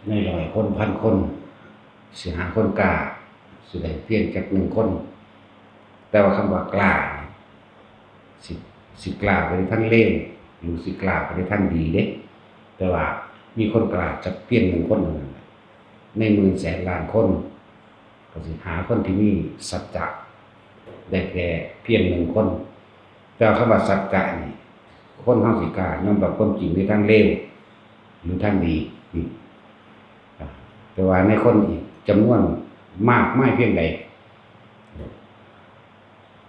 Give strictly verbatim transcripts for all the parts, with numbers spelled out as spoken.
ในร้อยคน พันคน สิหาคนกล้า สิได้เพียงจักหนึ่งคน แต่ว่าคำว่ากล้านี่ สิ สิกล้าไปในทางเลว หรือสิกล้าไปในทางดีเด้ แต่ว่ามีคนกล้าจักเพียงหนึ่งคนเท่านั้น ในหมื่นแสนล้านคน ก็สิหาคนที่มีสัจจะได้แค่เพียงหนึ่งคน แต่ว่าคำว่าสัจจะนี่ คนเฮาสิกล้ายอมรับความจริงในทางเลว หรือทางดีนี่ แต่ว่าในคนอีกจำนวนมากมายเพียงใด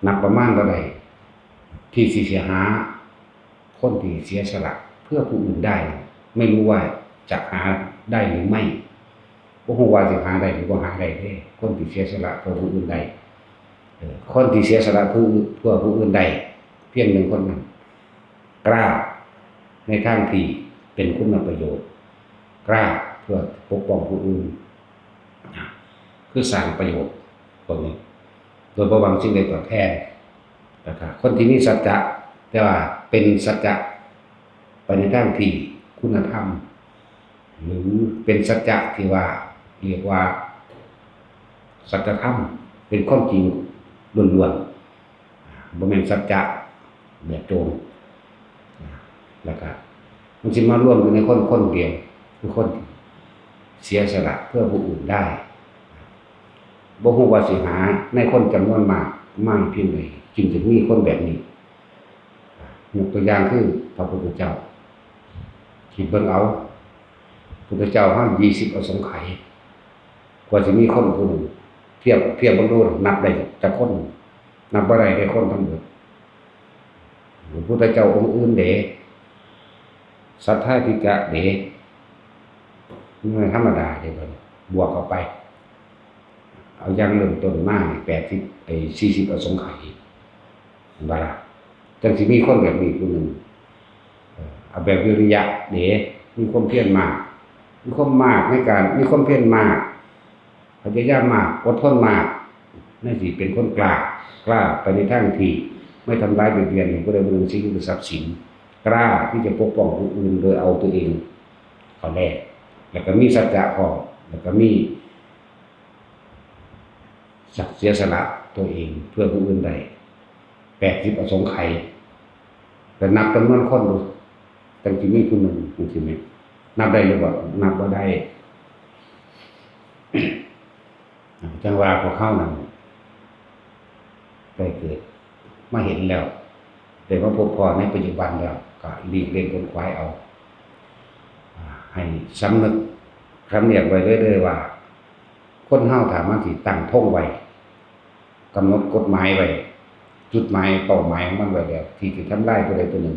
นับประมาณบ่ได้ ที่สิเสียหา คนที่เสียสละเพื่อผู้อื่นได้ ไม่รู้ว่าจะหาได้หรือไม่ บ่ฮู้ว่าสิหาได้หรือบ่หาได้เด้ คนที่เสียสละเพื่อผู้อื่นได้ เออ คนที่เสียสละเพื่อ เพื่อผู้อื่นได้ เพียงหนึ่งคนนั้น กล้าในทางที่เป็นคุณประโยชน์ กล้าเพื่อปกป้องผู้อื่น นะ คือสร้างประโยชน์พวกนี้ โดยบ่หวังสิ่งใดตอบแทน นะครับ คนที่มีสัจจะ แต่ว่าเป็นสัจจะไปในทางที่คุณธรรม หรือเป็นสัจจะที่ว่าเรียกว่าสัจธรรม เป็นความจริงล้วนๆ บ่แม่นสัจจะแบบโจร แล้วก็มันสิมารวมอยู่ในคนคนเดียว คือคนที่เสียสละเพื่อผู้อื่นได้ บ่ฮู้ว่าสิหาในคนจำนวนมากมาเพียงใด จึงจะมีคนแบบนี้ ยกตัวอย่างคือพระพุทธเจ้า คิดเบิ่งเอา พุทธเจ้าเฮายี่สิบอสงไขย กว่าสิมีคนผู้หนึ่ง เทียบ เทียบเบิ่งดู นับได้จักคน นับบ่ได้เด้คนทั้งหมด พระพุทธเจ้าองค์อื่นเด้ สัทธาธิกะเด้ มันธรรมดาเด้ บัดนี้บวกเข้าไป เอาอย่างเริ่มต้นมานี่ แปดสิบ ไอ้ สี่สิบอสงไขย เห็นบ่ล่ะ จังสิมีคนแบบนี้ผู้หนึ่ง เอ่อ เอาแบบวิริยะเด้ มีความเพียรมาก มีความมากในการ มีความเพียรมาก พยายามมาก อดทนมาก นั่นสิเป็นคนกล้า กล้าไปในทางที่ไม่ทำร้ายเบียดเบียนผู้ใดผู้หนึ่ง สิ่งหรือทรัพย์สิน กล้าที่จะปกป้องผู้อื่นโดยเอาตัวเองเข้าแลก แล้วก็มีสัจจะพร้อม แล้วก็มีสักเสียสละตัวเองเพื่อผู้อื่นได้ แปดสิบอสงไขย แต่นับจำนวนคนดู จังสิมีผู้หนึ่งจังสิแม่น นับได้หรือบ่ นับบ่ได้ จังว่าพวกเฮานั่น ได้เกิดมาเห็นแล้ว ได้มาพบพ้อในปัจจุบันแล้ว ก็หลีกเล่นขนขวายเอา อ่า ให้สำนึก สำเนียกไว้เรื่อยๆว่า คนเฮาถ้ามันสิตั้งธงไว้ กำหนดกฎหมายไว้ จุดหมายเป้าหมายของมันไว้แล้ว ที่สิทำลายผู้ใดผู้หนึ่ง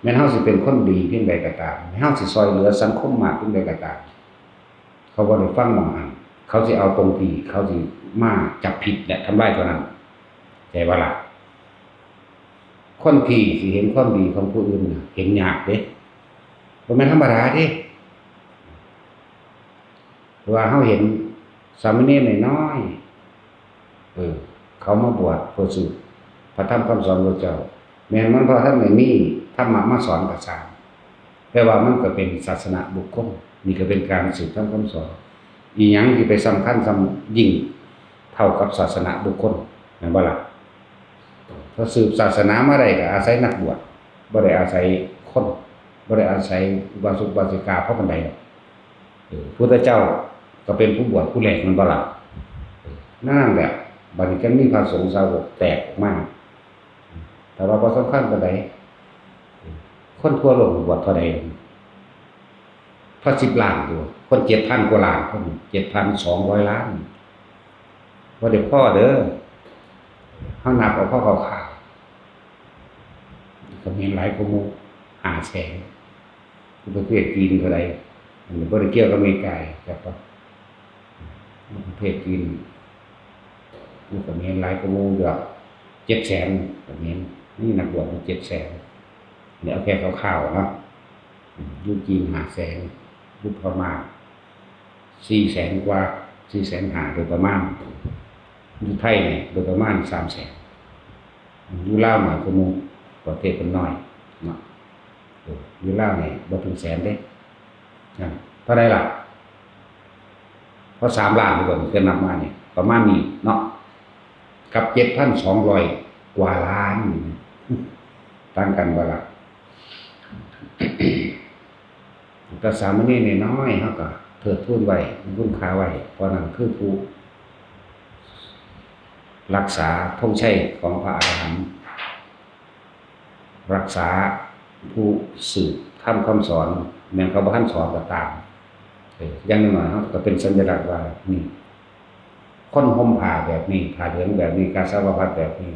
แม้นเฮาสิเป็นคนดีเพียงใดก็ตาม แม้นเฮาสิซอยเหลือสังคมมากเพียงใดก็ตาม เขาบ่ได้ฟังหม่องหั้น เขาสิเอาตรงที่เขาสิมาจับผิดและทำลายเท่านั้น เข้าใจบ่ล่ะ คนที่สิเห็นความดีของผู้อื่นน่ะ เห็นยากเด้ บ่แม่นธรรมดาเด้ เพราะว่าเฮาเห็นสามเณรน้อยๆ เออ เขามาบวชเพื่อสืบพระธรรมคำสอนพระเจ้า แม้นมันบ่ทันได้มีธรรมะมาสอนก็ซ่าง แต่ว่ามันก็เป็นศาสนบุคคล นี่ก็เป็นการสืบธรรมคำสอน อีหยังที่ไปสำคัญส่ำยิ่งเท่ากับศาสนบุคคล แม่นบ่ล่ะ ถ้าสืบศาสนามาได้ก็อาศัยนักบวช บ่ได้อาศัยคน บ่ได้อาศัยอุบาสกอุบาสิกาเพราะปานใดดอก เออ พุทธเจ้าก็เป็นผู้บวชผู้แรก แม่นบ่ล่ะ เออ นั่นแหละ บัดนี้จั่งมีพระสงฆ์สาวกแตกออกมา แต่ว่าบ่สำคัญปานใด คนทั่วโลกบวชเท่าใด พระสิบล้านอยู่ คนเจ็ดพันกว่าล้าน คนเจ็ดพันสองร้อยล้าน บ่ได้พอเด้อ เฮานับเอาพอคร่าวๆ เขมรหลายกว่าหมู่ ห้าแสน ประเทศจีนเท่าใด อันนี้บ่ได้เกี่ยวกับอเมริกา แต่ว่าประเทศจีน อยู่เขมรหลายกว่าหมู่อยู่ดอก เจ็ดแสน เขมร มีนักบวชอยู่เจ็ดแสน เนี่ยเอาแค่คร่าวๆเนาะ อยู่จีนห้าแสน อยู่พม่าสี่แสนกว่า สี่แสนห้าโดยประมาณ อยู่ไทยนี่โดยประมาณสามแสน อยู่ลาวน้อยกว่าหมู่ ประเทศเพิ่นน้อยเนาะ เออ อยู่ลาวนี่บ่ถึงแสนเด้ นั่น เท่าใดล่ะ เพราะสามล้านกว่านี่ คือนับมานี่ ประมาณนี้เนาะ กับเจ็ดพันสองร้อยกว่าล้านนี่ ต่างกันบ่ล่ะ แต่สามเณรน้อยๆ เฮาก็เทิดทูนไว้ มีคุณค่าไว้ เพราะนั่นคือผู้รักษาธงชัยของพระอรหันต์ รักษาผู้สืบธรรมคำสอน แม้นเขาบ่ทันสอนก็ตาม เออ อย่างน้อยๆ เฮาก็เป็นสัญลักษณ์ว่า นี่ คนห่มผ้าแบบนี้ ผ้าเหลืองแบบนี้ กาสาวพัสตร์แบบนี้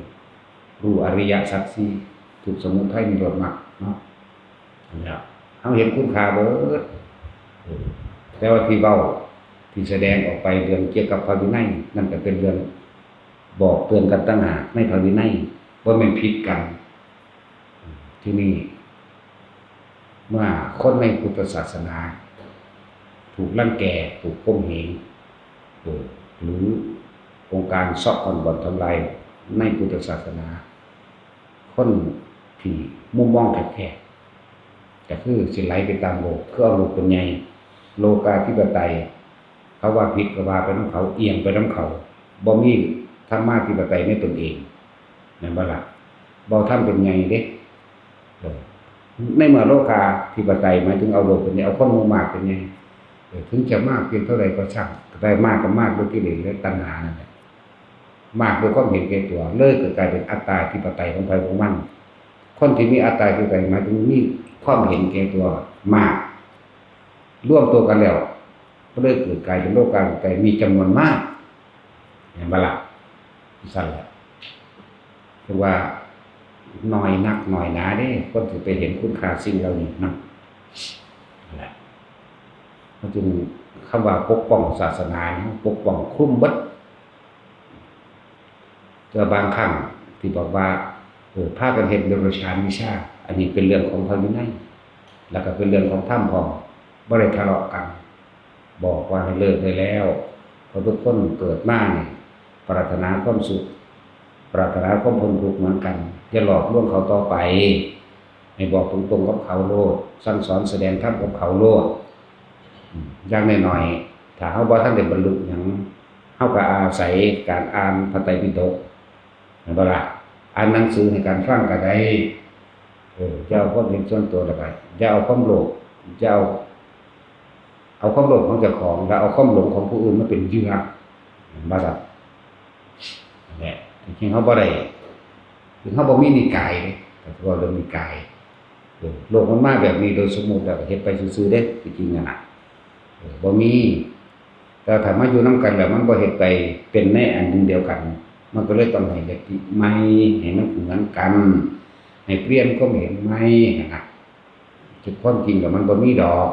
รู้อริยสัจสี่ ทุกข์ สมุทัย นิโรธ มรรค เนาะ นั่นแหละ เฮาเห็นคุณค่าเบิด เออ แต่ว่าที่เว้า ที่แสดงออกไปเรื่องเกี่ยวกับพระวินัย นั่นก็เป็นเรื่องบอกเตือนกันต่างหากในพระวินัย บ่แม่นผิดกัน ที่นี่ เมื่อคนในพุทธศาสนา ถูกรังแก ถูกข่มเหง เออ หรือองค์การเซาะก้อนบ่อนทำลายในพุทธศาสนา คนที่มุมมองแคบๆ ก็คือสิไหลไปตามโลก คือเอาโลกเป็นใหญ่ โลกาธิปไตย เขาว่าผิดก็ว่าไปนำเขา เอียงไปนำเขา บ่มีธรรมาธิปไตยในตนเอง แม่นบ่ล่ะ บ่เอาธรรมเป็นใหญ่เด้ เออ ในเมื่อโลกาธิปไตยหมายถึงเอาโลกเป็นใหญ่ เอาคนหมู่มากเป็นใหญ่ เออ ถึงจะมากเพียงเท่าใดก็ช่าง แต่มากก็มากด้วยกิเลสและตัณหานั่นแหละ มากด้วยความเห็นแก่ตัว เลยก็กลายเป็นอัตตาธิปไตยของใผของมัน คนที่มีอัตตาธิปไตยหมายถึงมีความเห็นแก่ตัวมาก รวมตัวกันแล้ว ก็เลยเกิดกลายเป็นโลกาธิปไตยมีจำนวนมาก แม่นบ่ล่ะ ซั่นแหละ คือว่าน้อยนักน้อยหนาเด้ คนสิไปเห็นคุณค่าสิ่งเหล่านี้นำ นั่นแหละ มันจึง คำว่าปกป้องศาสนานี่ ปกป้องคลุมเบิด แต่บางครั้งที่บอกว่า เออ พากันเฮ็ดเดรัจฉานวิชา อันนี้เป็นเรื่องของพระวินัย แล้วก็เป็นเรื่องของธรรมพร้อม บ่ได้ทะเลาะกัน บอกว่าให้เลิกได้แล้ว เพราะทุกคนเกิดมานี่ ปรารถนาความสุข ปรารถนาความพ้นทุกข์เหมือนกัน อย่าหลอกลวงเขาต่อไป ให้บอกตรงๆกับเขาโลด สั่งสอนแสดงธรรมกับเขาโลด อืม อย่างน้อยๆ ถ้าเฮาบ่ทันได้บรรลุหยัง เฮาก็อาศัยการอ่านพระไตรปิฎก แม่นบ่ล่ะ อ่านหนังสือให้กันฟังก็ได้ เออ อย่าเอาความเห็นส่วนตัวแล้วก็ อย่าเอาความโลภ อย่าเอา เอาความโลภของเจ้าของ แล้วเอาความหลงของผู้อื่นมาเป็นเหยื่อ แม่นบ่ล่ะ นั่นแหละ ที่จริงเฮาบ่ได้ ถึงเฮาบ่มีนิกายเด้ แต่ว่าเรื่องนิกาย เออ โลกมันมาแบบนี้โดยสมมุติแล้วก็เฮ็ดไปซื่อๆเด้ ที่จริงนั่นน่ะ เออ บ่มี แต่ถ้ามาอยู่นำกันแล้วมันบ่เฮ็ดไปเป็นในอันหนึ่งเดียวกัน มันก็เลยต้องให้ยติใหม่ ให้มันเหมือนกัน ให้เปลี่ยนความเห็นใหม่นั่นน่ะ จุดความจริงแล้วมันบ่มีดอก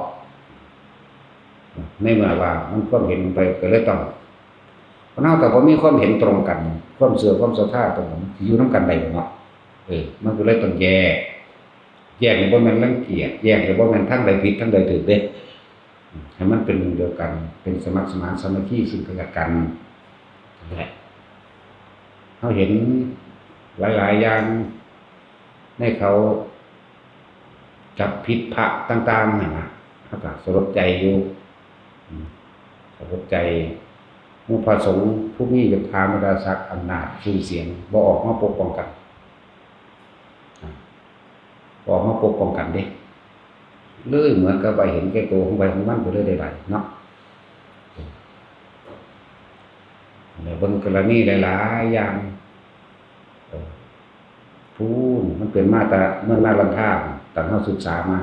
ในเมื่อว่ามันความเห็นไปก็เลยต้อง คนเฮาถ้าบ่มีความเห็นตรงกัน ความเชื่อความศรัทธาตรงกัน สิอยู่นำกันได้บ่เนาะ เออ มันก็เลยต้องแยก แยกนี่บ่แม่นรังเกียจ แยกนี่บ่แม่นทางใดผิดทางใดถูกเด้ ให้มันเป็นหนึ่งเดียวกัน เป็นสมัครสมานสามัคคีซึ่งกันและกัน นั่นแหละ เฮาเห็นหลายๆอย่าง ในเขาจับผิดพระต่างๆนั่นน่ะ เฮาก็สลดใจอยู่ อืม สลดใจ หมู่พระสงฆ์ผู้มียศถาบรรดาศักดิ์ อำนาจ ชื่อเสียง บ่ออกมาปกป้องกัน อ่า บ่ออกมาปกป้องกันเด้ เลยเหมือนกับว่าเห็นแก่ตัวของไผของมันไปเลยได้บาดนี้เนาะ แล้วเบิ่งกรณีหลายๆอย่าง เออ พู้น มันเป็นมาแต่เมืองนาลันทา ตามเฮาศึกษามา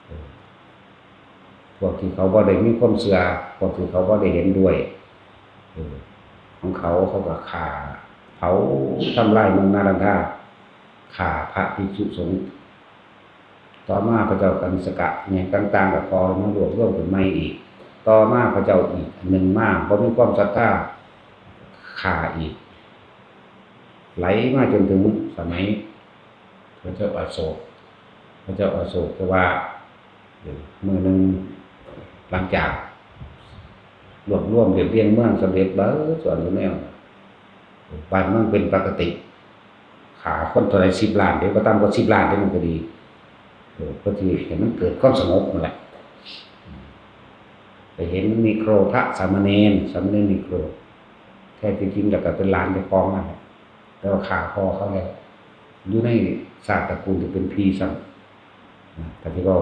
เออ พวกที่เขาบ่ได้มีความเชื่อ พวกที่เขาบ่ได้เห็นด้วย เออ ของเขา เขาก็ฆ่า เผา ทำลายเมืองนาลันทา ฆ่าพระภิกษุสงฆ์ ต่อมาพระเจ้ากนิษฐกะเนี่ยต่างๆ ก็ขอมารวบรวมขึ้นใหม่อีก ต่อมาพระเจ้าอีกอันหนึ่งมา บ่มีความศรัทธา ฆ่าอีก ไหลมาจนถึงสมัยพระเจ้าอโศก พระเจ้าอโศกก็ว่า เออ มื้อหนึ่ง หลังจากรวบรวมเรียบเรียงเมืองสำเร็จเบิดส่วนทุกแนว บ้านเมืองเป็นปกติ ฆ่าคนเท่าใด สิบล้านเด้ บ่ต่ำกว่าสิบล้านเด้ มันก็ดี เออ เพื่อที่ให้มันเกิดความสงบนั่นแหละ ไปเห็นนิโครธสามเณร สามเณรนิโครธ แท้ที่จริงแล้วก็เป็นหลานเจ้าของนั่นแหละ แต่ว่าฆ่าพ่อเขาแล้ว อยู่ในชาติตระกูลที่เป็นผีซ้ำ นะ ถ้าที่เว้า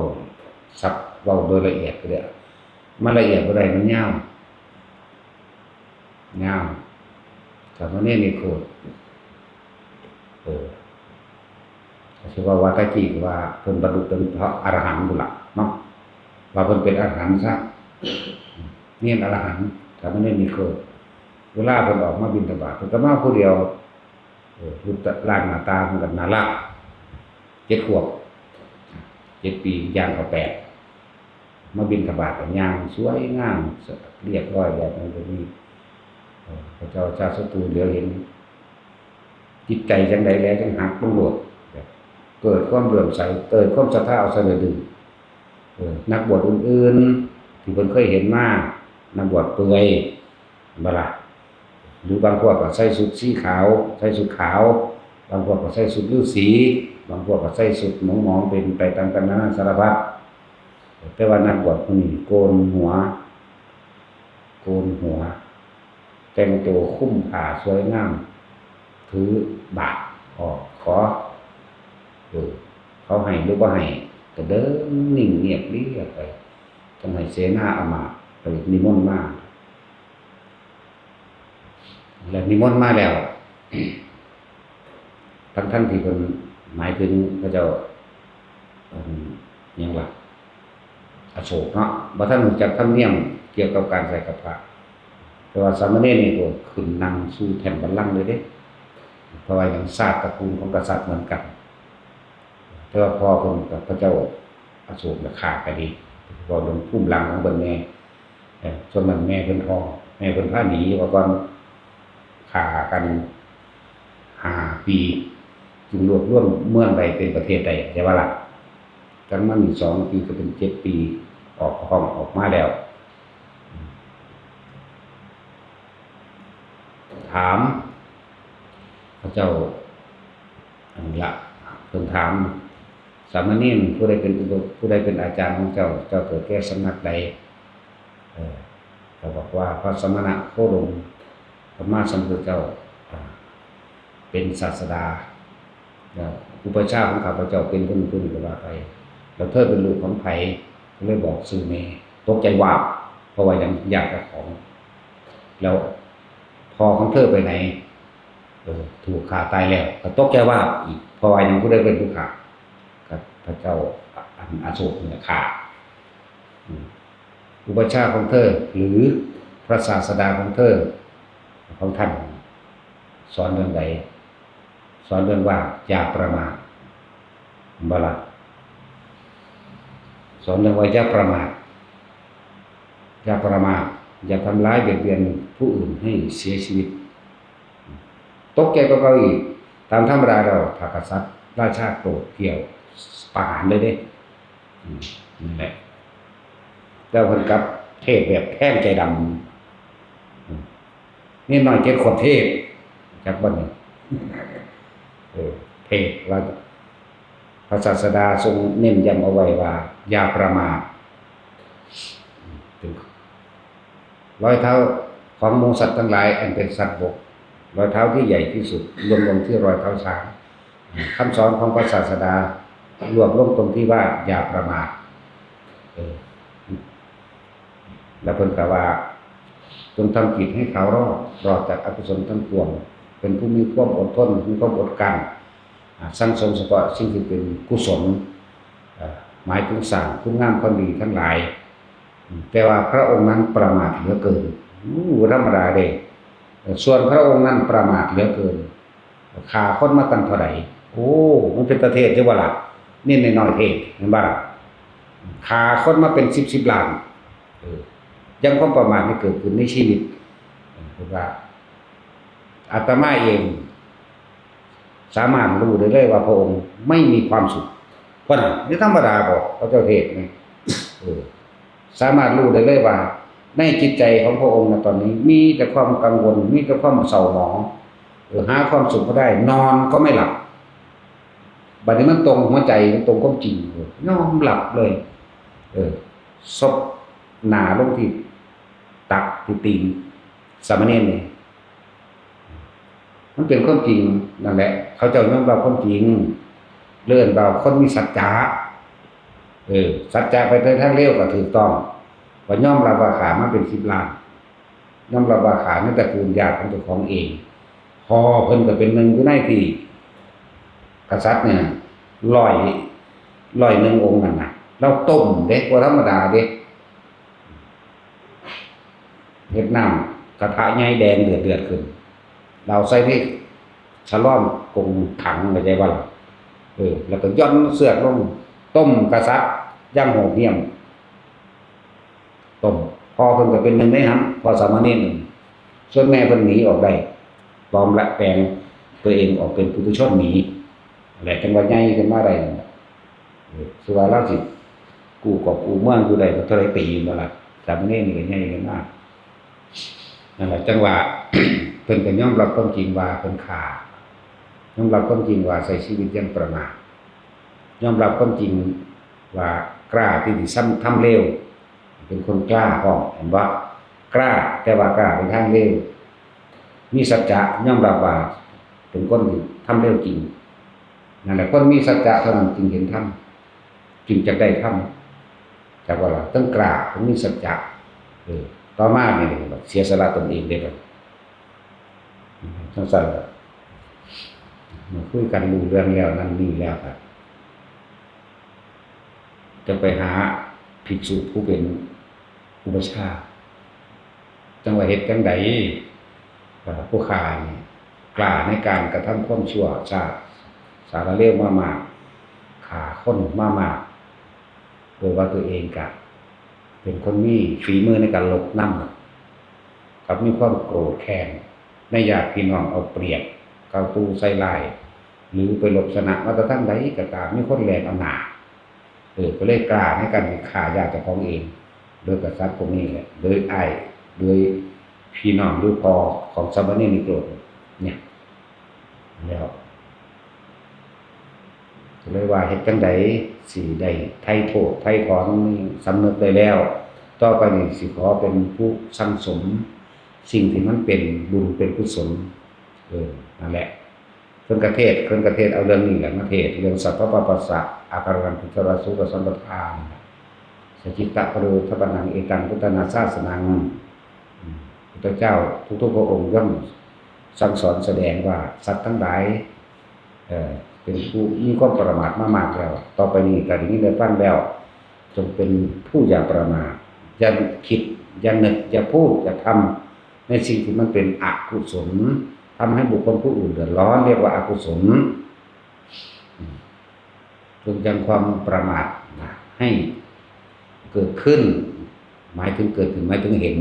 สับเว้าโดยละเอียดไปเลย มันละเอียดบ่ได้ มันยาว ยาว สามเณรนิโครธ เออ ก็สิว่า ว่าแต่กี้ก็ว่าเพิ่นบรรลุเป็นพระอรหันต์พุ้นล่ะเนาะ ว่าเพิ่นเป็นอรหันต์ซะ เณรอรหันต์ สามเณรนิโครธ เวลาเพิ่นออกมาบิณฑบาต เพิ่นก็มาผู้เดียว เออ รูปร่างหน้าตาเพิ่นก็น่ารัก เจ็ดขวบ เจ็ดปี ย่างเข้าแปด มาบิณฑบาตก็ย่างสวยงาม เรียบร้อยแบบนั้นแบบนี้ เออ พระเจ้าชาติศัตรูเหลียวเห็น จิตใจจังใดแล้วจังหักลงโลด เกิดความเลื่อมใส เกิดความศรัทธาเอาซะเหลือดึง เออ นักบวชอื่นๆ ที่เพิ่นเคยเห็นมา นักบวชเปลือย บ่ล่ะ หรือบางพวกก็ใส่ชุดสีขาว ใส่ชุดขาว บางพวกก็ใส่ชุดฤาษี บางพวกก็ใส่ชุดหมองๆ เป็นไปต่างๆ นานาสารพัด แต่ว่านักบวชผู้นี้โกนหัว โกนหัว แต่งตัวคลุมผ้าสวยงาม ถือบาตรออกขอ เออ เขาให้หรือบ่ให้ ก็เดินนิ่งเงียบเรียบไป จั่งให้เสนาอามาตย์ไปนิมนต์มา และนิมนต์มาแล้ว ทั้งๆ ที่เพิ่นหมายถึงพระเจ้า อัน หยังล่ะ อโศกเนาะ บ่ทันรู้จักธรรมเนียมเกี่ยวกับการใส่กับพระ แต่ว่าสามเณรนี่ก็ขึ้นนั่งสู่แท่นบัลลังก์เลยเด้ เพราะว่าหยัง ชาติตระกูลของกษัตริย์เหมือนกัน แต่ว่าพ่อเพิ่นกับพระเจ้าอโศกน่ะฆ่ากันดี เว้าเรื่องภูมิหลังของเพิ่นแหน่ เอ่อ ช่วงนั้นแม่เพิ่นท้อง แม่เพิ่นพาหนีว่าก่อน ฆ่ากันห้าปี จึงรวบรวมเมืองได้เป็นประเทศได้ แต่ว่าล่ะ จั่งมามีสองปีก็เป็นเจ็ดปี ออกห้องออกมาแล้ว ถาม พระเจ้า อันละ เพิ่นถาม สามเณรผู้ใดเป็นอุป- ผู้ใดเป็นอาจารย์ของเจ้า เจ้าเกิดแก่สำนักใด เออ ก็บอกว่าพระสมณะโคดม สัมมาสัมพุทธเจ้า อ่า เป็นศาสดา แล้วอุปัชฌาย์ของข้าพเจ้าเป็นผู้นั้นผู้นี้ก็ว่าไป แล้วเธอเป็นลูกของใผ ก็เลยบอกชื่อแม่ ตกใจวาบ เพราะว่ายังอยากจะของ แล้วพ่อของเธอไปไหน เออ ถูกฆ่าตายแล้ว ก็ตกใจวาบอีก เพราะว่ายังผู้ใดเป็นผู้ฆ่า ก็พระเจ้าอันอโศกนี่แหละฆ่า อืม อุปัชฌาย์ของเธอ หรือพระศาสดาของเธอ ของท่าน สอนเรื่องใด สอนเรื่องว่าอย่าประมาท เห็นบ่ล่ะ สอนเรื่องว่าอย่าประมาท อย่าประมาท อย่าทำร้ายเบียดเบียนผู้อื่นให้เสียชีวิต ตกใจกว่าเก่าอีก ตามธรรมดาแล้ว ถ้ากษัตริย์ราชาโกรธเกรี้ยว ประหารเลยเด้ อืม นั่นแหละ แล้วเพิ่นกลับเทศน์แบบแทงใจดำ อืม นี่น้อยเจ็ดขวบเทศน์ จักบ่นี่ เออ เทศน์ว่า พระศาสดาทรงเน้นย้ำเอาไว้ว่า อย่าประมาท อืม เป็น รอยเท้าของหมู่สัตว์ทั้งหลายอันเป็นสัตว์บก รอยเท้าที่ใหญ่ที่สุดรวมลงที่รอยเท้าช้าง คำสอนของพระศาสดารวบลงตรงที่ว่าอย่าประมาท เออ แล้วเพิ่นก็ว่า จงทำจิตให้ขาวรอบ รอดจากอกุศลทั้งปวง เป็นผู้มีความอดทน มีความอดกลั้น อ่า สั่งสมเฉพาะสิ่งที่เป็นกุศล เอ่อ หมายถึงสร้างคุณงามความดีทั้งหลาย อืม แต่ว่าพระองค์นั้นประมาทเหลือเกิน อู้ บ่ธรรมดาเด้ เอ่อ ส่วนพระองค์นั้นประมาทเหลือเกิน ฆ่าคนมาตั้งเท่าใด โอ้ มันเป็นตาเทศน์อยู่บ่ล่ะ นี่น้อยๆเทศน์ เห็นบ่ล่ะ ฆ่าคนมาเป็นสิบสิบล้าน เออ ยังความประมาทนี่เกิดขึ้นในชีวิต เออ เพิ่นว่า อาตมาเอง สามารถรู้ได้เลยว่าพระองค์ไม่มีความสุข เพราะนั้น นี่ธรรมดาบ่ พระเจ้าเทศน์นี่ เออ สามารถรู้ได้เลยว่า ในจิตใจของพระองค์นะตอนนี้ มีแต่ความกังวล มีแต่ความเศร้าหมอง เออ หาความสุขบ่ได้ นอนก็ไม่หลับ บัดนี้มันตรงหัวใจ มันตรงความจริง เออ ยอมหลับเลย เออ ซบหน้าลงที่ ตักที่ตีนสามเณรนี่ มันเป็นความจริงนั่นแหละ เขาเจ้ายอมรับความจริง เรื่องเราคนมีสัจจะ เออ สัจจะไปในทางเลวก็ถูกต้อง ว่ายอมรับว่าฆ่ามาเป็นสิบล้าน ยอมรับว่าฆ่าในตระกูลญาติของเจ้าของเอง พ่อเพิ่นก็เป็นหนึ่งอยู่ในที่ กษัตริย์เนี่ย ร้อย ร้อยหนึ่งองค์นั่นน่ะ เราต้มเด้ บ่ธรรมดาเด้ เฮ็ดน้ำกระทะใหญ่แดงเดือดๆขึ้น เราใส่ในสะล่อมกงถัง เข้าใจบ่ล่ะ เออ แล้วก็หย่อนเสือกลง ต้มกษัตริย์อย่างโหดเหี้ยม ต้ม พ่อเพิ่นก็เป็นหนึ่งในนั้น พ่อสามเณรหนึ่ง ส่วนแม่เพิ่นหนีออกได้ ปลอมและแปลงตัวเองออกเป็นปุถุชนหนี และจังว่าใหญ่ขึ้นมาได้นั่นแหละ เออ คือว่าเราสิกู้กอบกู้เมืองอยู่ได้ก็เท่าไรปีนั่นล่ะ สามเณรนี่ก็ใหญ่ขึ้นมา นั่นแหละ จังว่า เพิ่นก็ยอมรับความจริงว่าเพิ่นฆ่า ยอมรับความจริงว่าใช้ชีวิตอย่างประมาท ยอมรับความจริงว่ากล้าที่สิทำเลว เป็นคนกล้าพร้อม เห็นบ่ กล้า แต่ว่ากล้าเป็นทางเลว มีสัจจะยอมรับว่าเป็นคนที่ทำเลวจริง นั่นแหละ คนมีสัจจะเท่านั้นจึงเห็นธรรม จึงจะได้ธรรม จักว่าล่ะ ต้องกล้า ต้องมีสัจจะ เออ ต่อมานี่เสียสละตนเองเด้บัดนี้ จังซั่นล่ะ มาคุยกันรู้เรื่องแล้วนั่นนี่แล้วครับ จะไปหาภิกษุผู้เป็นอุปัชฌาย์ จังว่าเฮ็ดจังใด เอ่อ ผู้ฆ่านี่กล้าในการกระทำความชั่ว สร้างสารเลวมามาก ฆ่าคนมามาก โดยว่าตัวเองกะเป็นคนมีฝีมือในการลบนำ กับมีความโกรธแค้นในญาติพี่น้องเอาเปรียบ เกาตู้ใส่ร้าย หรือไปลบชนะมาแต่ทางใดก็ตาม มีคนแล่นเอาหน้า เออ ก็เลยกล้าในการที่ฆ่าญาติเจ้าของเอง โดยกษัตริย์พวกนี้แหละ โดยอ้าย โดยพี่น้อง โดยพ่อของสามเณรนิโครธเนี่ย แล้ว ก็เลยว่าเฮ็ดจังใดสิได้ไถ่โทษไถ่ถอน สำนึกได้แล้ว ต่อไปนี้สิขอเป็นผู้สั่งสมสิ่งที่มันเป็นบุญเป็นกุศล เออ นั่นแหละ เพิ่นกะเทศน์ เพิ่นกะเทศน์เอาเรื่องนี้แหละมาเทศน์ เรื่องสัพพะปะปัสสะ อาการัง ทุจราสุปสัมปทา สัจจิตะปริโยธปนัง เอตังพุทธนาสาสนัง อืม พุทธเจ้าทุกๆพระองค์ย่อมสั่งสอนแสดงว่าสัตว์ทั้งหลาย เอ่อ เป็นผู้มีความประมาทมามากแล้ว ต่อไปนี้ถ้าได้ยินได้ฟังแล้ว จงเป็นผู้อย่าประมาท อย่าคิด อย่านึก อย่าพูด อย่าทำในสิ่งที่มันเป็นอกุศล ทำให้บุคคลผู้อื่นเดือดร้อน เรียกว่าอกุศล อืม จงยังความประมาทนะ ให้เกิดขึ้น หมายถึงเกิดขึ้น หมายถึงเห็น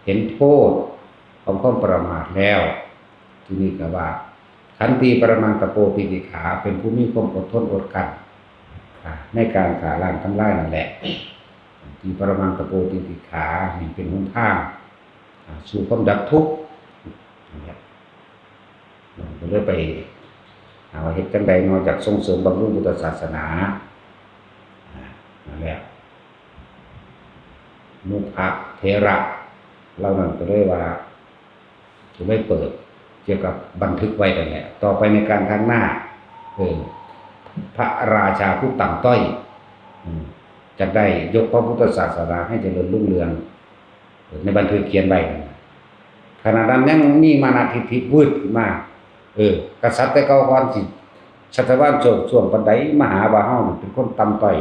เห็นโทษของความประมาทแล้ว ทีนี้ก็ว่า ขันติปรมังตะโปติติขา เป็นผู้มีความอดทนอดกลั้น อ่า ในการฆ่าล้างทำลายนั่นแหละ ขันติปรมังตะโปติติขา นี่เป็นหนทาง อ่า สู่ความดับทุกข์ นั่นแหละ ก็เลยไปหาว่าเฮ็ดจั่งใดเนาะ จักส่งเสริมบำรุงพุทธศาสนา อ่า นั่นแหละ มุขะเถระเหล่านั้นก็เลยว่า ก็เลยเปิดเกี่ยวกับบันทึกไว้นั่นแหละ ต่อไปในการข้างหน้า เออ พระราชาผู้ต่ำต้อย อืม จะได้ยกพระพุทธศาสนาให้เจริญรุ่งเรือง ในบันทึกเขียนไว้นั่นน่ะ ขณะนั้นยังมีมานะทิฏฐิวืดขึ้นมา เออ กษัตริย์แต่เก่าก่อนสิ สัตวรรษช่วง ช่วงปานใด มาหาว่าเฮานี่เป็นคนต่ำต้อย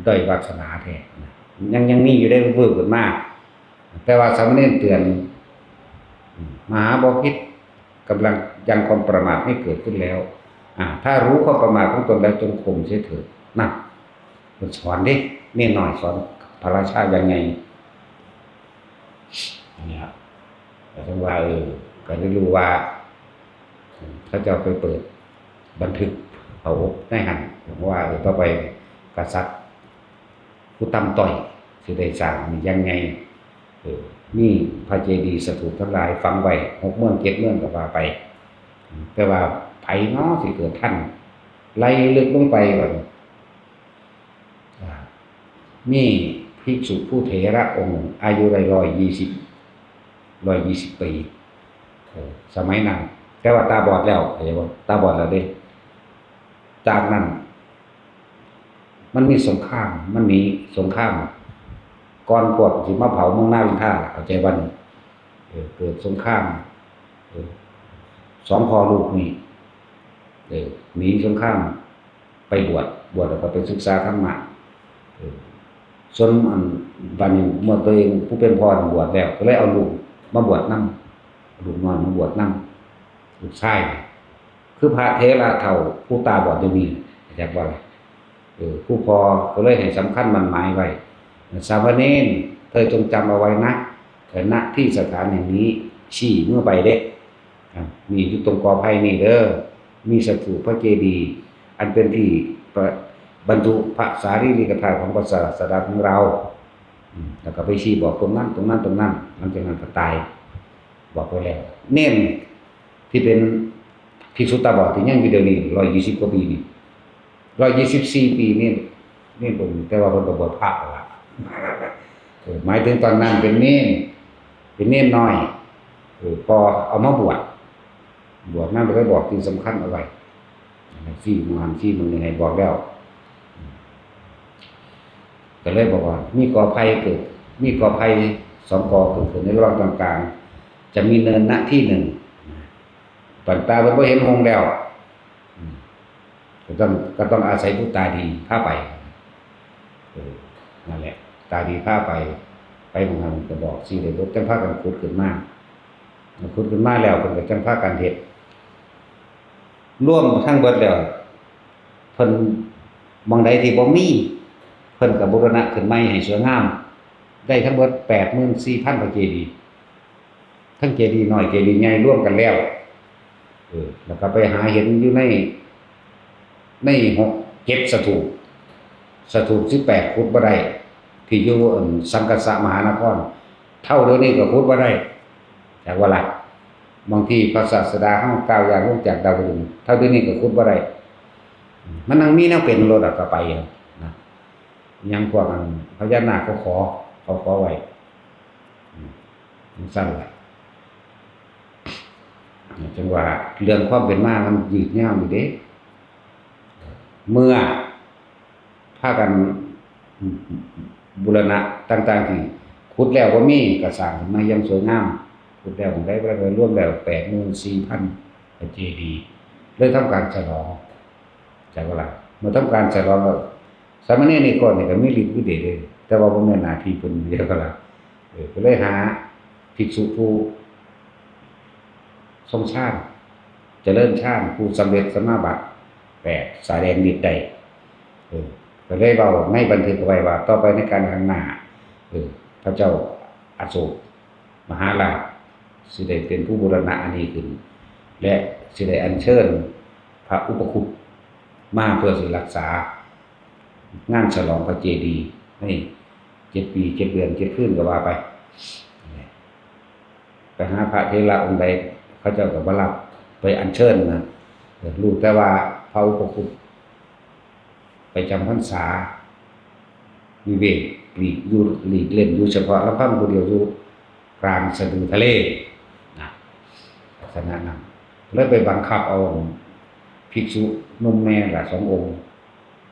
ด้อยวาสนาแท้นะ ยัง ยังมีอยู่ได้วืดขึ้นมา แต่ว่าสามเณรเตือน อืม มหาบพิตรกำลังยังความประมาทให้เกิดขึ้นแล้ว อ่า ถ้ารู้ความประมาทของตนแล้วจงข่มเสียเถิด นะ เพิ่นสอนเด้ เณรน้อยสอนพระราชายังไง เนี่ย แต่ถึงว่า เออ ก็ได้รู้ว่า เขาเจ้าไปเปิดบันทึกเอาในหั่น ว่า เออ ต่อไปกษัตริย์ผู้ต่ำต้อยสิได้สร้างนี่ยังไง เออ มีพระเจดีย์สถูปทั้งหลายฝังไว้หกเมืองเจ็ดเมืองก็ว่าไป แต่ว่าไผเนาะสิเกิดทัน ไล่ลึกลงไปก่อน อ่า มี ภิกษุผู้เถระองค์หนึ่ง อายุได้ร้อยยี่สิบ ร้อยยี่สิบปี เออ สมัยนั้น แต่ว่าตาบอดแล้ว เข้าใจบ่ ตาบอดแล้วเด้ จากนั้น มันมีสงคราม มันหนีสงคราม ก่อนพวกสิมาเผาเมืองนาวินทา เข้าใจบ่นี่ เออ เกิดสงคราม เออ สองพ่อลูกนี่ เออ หนีสงคราม ไปบวช บวชแล้วก็ไปศึกษาธรรมะ เออ ส่วนอัน บัดนี้เมื่อตัวเองผู้เป็นพ่อนี่บวชแล้ว ก็เลยเอาลูกมาบวชนำ ลูกน้อยมาบวชนำ ลูกชายนี่ คือพระเถระเฒ่าผู้ตาบอดอยู่นี่ เข้าใจบ่ล่ะ เออ ผู้พ่อก็เลยให้สำคัญหมั้นหมายไว้ สามเณร เธอจงจำเอาไว้นะ เออ ณ ที่สถานแห่งนี้ ชี้เมือไปเด้ อ่ะ นี่อยู่ตรงกอไผ่นี่เด้อ มีสถูปพระเจดีย์ อันเป็นที่ประ บรรจุพระสารีริกธาตุของพระศาสดาของเรา อืม แล้วก็ไปชี้บอกตรงนั้น ตรงนั้น ตรงนั้น หลังจากนั้นก็ตาย บอกไปแล้ว เณรที่เป็นภิกษุตาบอดที่ยังอยู่เดี๋ยวนี้ ร้อยยี่สิบกว่าปีนี่ ร้อยยี่สิบสี่ปีนี่ เณรเพิ่น แต่ว่าเพิ่นก็บวชพระแล้วล่ะ เออ หมายถึงตอนนั้นเป็นเณร เป็นเณรน้อย เออ พอเอามาบวช บวชนำก็เลยบอกที่สำคัญเอาไว้ ชี้หม่องหั้นชี้หม่องนี่ให้บอกแล้ว ก็เลยบอกว่า มีกอไผ่เกิด มีกอไผ่สองกอเกิดขึ้นในระหว่างตรงกลาง จะมีเนิน ณ ที่หนึ่ง บัดตาเพิ่นบ่เห็นหงส์แล้ว อืม ก็ต้อง ก็ต้องอาศัยผู้ตาดีพาไป เออ นั่นแหละ ตาดีพาไป ไปหม่องหั้นก็บอก ชี้ได้เบิด จั่งพากันขุดขึ้นมา ขุดขึ้นมาแล้ว เพิ่นก็จั่งพากันเฮ็ด รวมทั้งเบิดแล้ว เพิ่น หม่องใดที่บ่มี เพิ่นก็บูรณะขึ้นใหม่ให้สวยงาม ได้ทั้งเบิด แปดหมื่นสี่พัน พระเจดีย์ ทั้งเจดีย์น้อยเจดีย์ใหญ่รวมกันแล้ว เออ แล้วก็ไปหาเห็นอยู่ใน ในหก เจ็ดสถูป สถูปสิบแปดขุดบ่ได้ ที่อยู่ อั่น สังกัสสะมหานคร เท่าเดี๋ยวนี้ก็ขุดบ่ได้ จักว่าล่ะ บางทีพระศาสดาเฮากล่าวอย่างลงจากดาวดึงส์ เท่าเดี๋ยวนี้ก็ขุดบ่ได้ มันยังมีแนวเป็นโลดอะ ก็ไปอะนะ ยังพวกอันพญานาคเขาขอ เขาขอไว้ อืม จั่งซั่นล่ะ จั่งว่าเรื่องความเป็นมามันยืดยาวอยู่เด้ เมื่อพากันบูรณะต่างๆที่ขุดแล้วบ่มี ก็สร้างขึ้นมาอย่างสวยงาม ขุดแล้วหม่องใดบ่ได้ รวมแล้ว แปดหมื่นสี่พัน พระเจดีย์ เลยทำการฉลอง จักว่าล่ะ เมื่อทำการฉลองแล้ว สามเณรนิกรนี่ก็มีฤทธิ์มีเดชเด้ แต่ว่าบ่แม่นหน้าที่เพิ่น จักว่าล่ะ เออ ก็เลยหาภิกษุผู้ทรงฌาน เจริญฌาน ผู้สำเร็จสมาบัติแปด แสดงฤทธิ์ได้ เออ ก็เลยเว้าในบันทึกเอาไว้ว่า ต่อไปในกาลข้างหน้า เออ พระเจ้าอโศกมหาราช สิได้เป็นผู้บูรณะอันนี้ขึ้น และสิได้อัญเชิญพระอุปคุตมาเพื่อสิรักษางานฉลองพระเจดีย์ในเจ็ดปีเจ็ดเดือนเจ็ดคืนก็ว่าไป ไปหาพระเถระองค์ใด เขาเจ้าก็บ่รับ ไปอัญเชิญนะ รู้แต่ว่าพระอุปคุตไปจำพรรษา วิเวกหลีกอยู่ หลีกเล่นอยู่เฉพาะลำพังผู้เดียวอยู่กลางสะดือทะเลนะ ลักษณะนั้น เลยไปบังคับเอาภิกษุหนุ่มแม่ละสององค์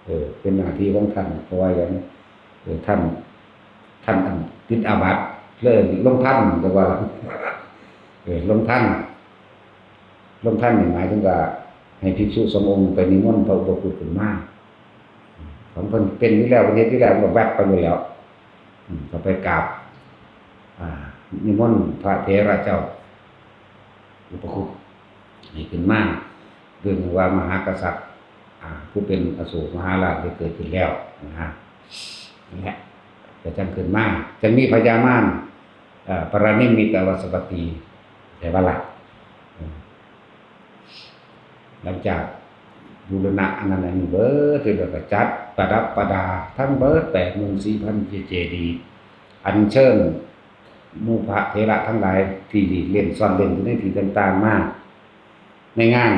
เออ เป็นหน้าที่ของท่าน เพราะว่าอย่าง เออ ท่าน ท่านอันติดอาบัติ เลยลงทัณฑ์ แต่ว่า เออ ลงทัณฑ์ ลงทัณฑ์นี่หมายถึงว่า ให้ภิกษุสององค์ไปนิมนต์พระอุปคุตขึ้นมา ของเพิ่นเป็นอยู่แล้ว เพิ่นเฮ็ดอยู่แล้ว มันก็แวบไปเลยแหล้ว อืม ก็ไปกราบ อ่า นิมนต์พระเถระเจ้า อุปคุตให้ขึ้นมา เรื่องว่ามหากษัตริย์ อ่า ผู้เป็นอโศกมหาราชได้เกิดขึ้นแล้วนะฮะ นั่นแหละ ก็จั่งขึ้นมา จั่งมีพญามาร เอ่อ ปรนิมมิตวสวัตตี แต่ว่าละ อืม หลังจากบูรณะอันนั้นอันนี้เบิด แล้วก็จัดประดับประดาทั้งเบิด แปดหมื่นสี่พัน เจดีย์ อัญเชิญหมู่พระเถระทั้งหลายที่หลีกเล่นซ่อนเล่นอยู่ในที่ต่างๆ มาในงาน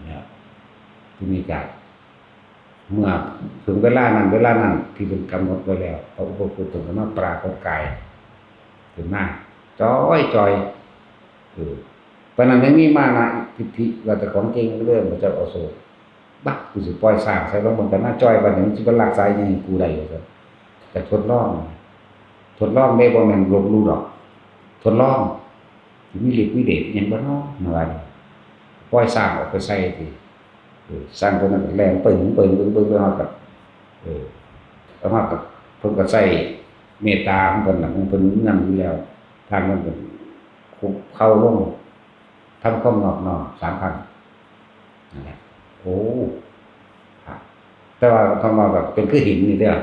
เนี่ย ที่มีการ เมื่อถึงเวลานั้นเวลานั้นที่เพิ่นกำหนดไว้แล้ว พระอุปคุตเพิ่นก็มาปรากฏกายขึ้นมา จ้อยจ้อย เออ ปานนั้นยังมีมานะทิฏฐิว่าเจ้าของเก่งเรื่องพระเจ้าอโศก บัก กูสิปล่อยช้างใส่ลงมันก็น่าจ้อย บัดนี้มันสิไปลักสายยังกูได้ว่าซั่น แต่ทดลอง ทดลองได้ บ่แม่นลบหลู่ดอก ทดลอง สิมีฤทธิ์มีเดชอิหยังบ่น้อ มาว่านี่ ปล่อยช้างออกไปใส่ติ เออ ช้างตัวนั้นก็แล่นปึ้งปึ้งปึ้งปึ้งไปฮอดกับ เออ ไปฮอดกับ เพิ่นก็ใส่เมตตาของเพิ่นน่ะ ของเพิ่นนำอยู่แล้ว ทางนั้นก็คุกเข่าลง ทำความนอบน้อมสามครั้ง นั่นแหละ โอ้ ครับ แต่ว่าทำมาแบบเป็นคือหินนี่เด้อ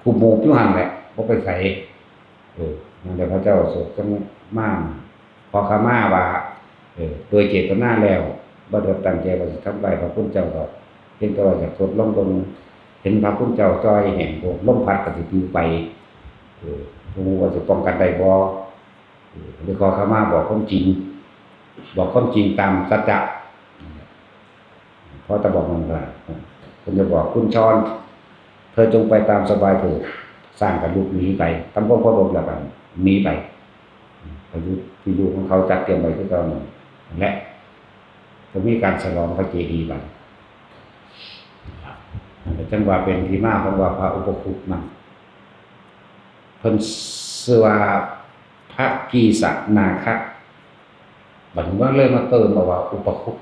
คุบหมูบอยู่หั่นแหละ บ่ไปไส เออ นั่นแหละ พระเจ้าอโศกจั่งมาขอขมาว่า เออ โดยเจตนาแล้ว บ่ได้ตั้งใจว่าสิทำลายพระคุณเจ้าดอก เพียงแต่ว่าอยากทดลองเบิ่ง เห็นพระคุณเจ้าจ่อยแห้งโพด ลมพัดก็สิปลิวไป เออ บ่ฮู้ว่าสิป้องกันได้บ่ เออ หรือขอขมา บอกความจริง บอกความจริงตามสัจจะ พอแต่บอกมันก็ เพิ่นจะบอก "คุณชอน เธอจงไปตามสบายเถิด" ช้างก็ลุกหนีไป ทำความเคารพแล้วก็หนีไป ไปอยู่ที่อยู่ของเขาจัดเตรียมไว้คือเก่านั่นแหละ ก็มีการฉลองพระเจดีย์บัด นั่นก็จั่งว่าเป็นที่มาของว่าพระอุปคุตมัน เพิ่นชื่อว่าพระกีสะนาคะ บัดนี้มันเลยมาเติมเอาว่าอุปคุต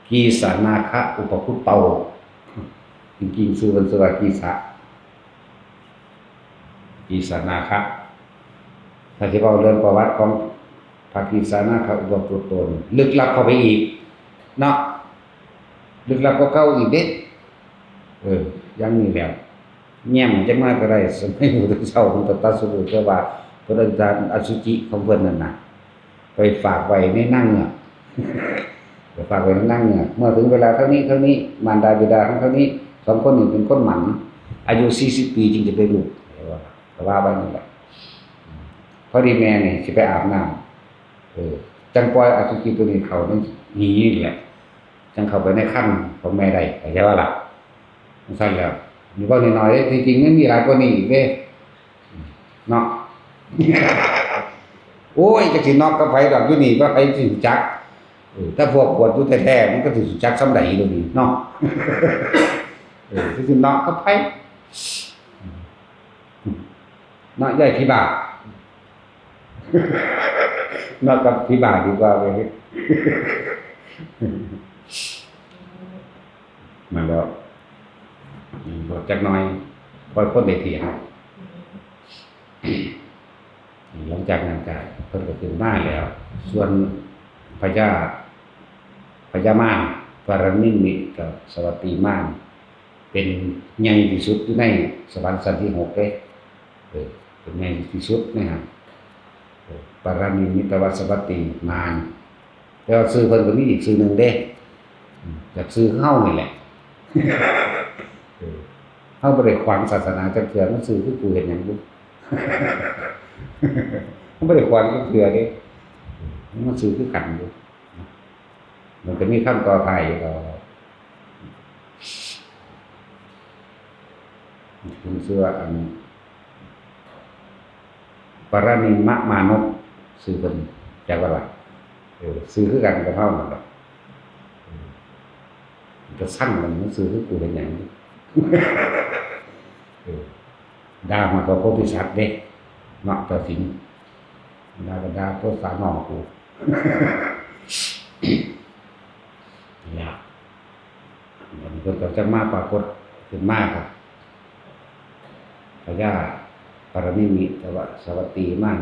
กีสะนาคะอุปคุตโต จริงๆชื่อเพิ่นชื่อว่ากีสะ กีสะนาคะ ถ้าสิเว้าเรื่องประวัติของพระกีสะนาคะอุปคุตโตนี่ลึกลับเข้าไปอีก เนาะ ลึกลับกว่าเก่าอีกเด้ เออ อย่างนี้แหล้ว แง้มจักหน่อยก็ได้ สมัยพุทธเจ้าเพิ่นก็ตรัสรู้ แต่ว่าเพิ่นเอาจานอสุจิของเพิ่นนั่นน่ะ ไปฝากไว้ในนางเงือก ไปฝากไว้ในนางเงือก เมื่อถึงเวลาเท่านี้เท่านี้ มารดาบิดาทั้งเท่านี้ สองคนนี้เป็นคนหมัน อายุสี่สิบปีจึงจะได้ลูก แต่ว่า แต่ว่าไว้นั่นแหละ พอดีแม่นี่สิไปอาบน้ำ เออ จั่งปล่อยอสุจิตัวนี้เข้าในหีนี่แหละ จั่งเข้าไปในครรภ์ของแม่ได้ เข้าใจบ่ล่ะ จั่งซั้นแล้ว นี่เว้าน้อยๆเด้ ที่จริงมันมีหลายกว่านี้อีกเด้ เนาะ โอ้ย จักสินอกกับไผดอก อยู่นี่ว่าไผสิรู้จัก เออ ถ้าพวกปวดอยู่แท้ๆ มันก็สิรู้จักส่ำใด๋เดี๋ยวนี้เนาะ เออ จักสินอกกับไผ เนาะ ย้ายผีบ้า นอกกับผีบ้าดีกว่าเว้ย มาแล้ว อืม บอกจักหน่อย ปล่อยคนได้เที่ยว หลังจากนั้นก็เพิ่นก็ขึ้นมาแล้ว ส่วนพญา พญามาร ปรนิมมิตสวัตตีมาร เป็นใหญ่ที่สุดอยู่ในสวรรค์ชั้นที่หกเด้ เออ เป็นใหญ่ที่สุดในหั้น เออ ปรนิมมิตวสวัตตีมาร แต่ว่าชื่อเพิ่นก็มีอีกชื่อหนึ่งเด้ อืม จากชื่อเฮานี่แหละ เออ เฮาบ่ได้ขวางศาสนาจักเทื่อ มันชื่อคือกูเฮ็ดหยังอยู่ มันบ่ได้ขวางจักเทื่อเด้ มันชื่อคือกันอยู่ มันก็มีคำต่อท้ายอยู่ดอก ผมเชื่ออัน ปรนิมมะมานพ ชื่อเพิ่น จักว่าล่ะ เออ ชื่อคือกันกับเฮานั่นแหละ เออ มันก็สั่งมัน มันชื่อคือกูเฮ็ดหยัง เออ ด่าฮอดพระโพธิสัตว์เด้ เนาะ เจ้าสิงห์ ด่าก็ด่าภาษาน้องกู นี่ล่ะ มันเพิ่นก็จั่งมาปรากฏขึ้นมาครับ พญาปรนิมมิตวสวัตตีมาร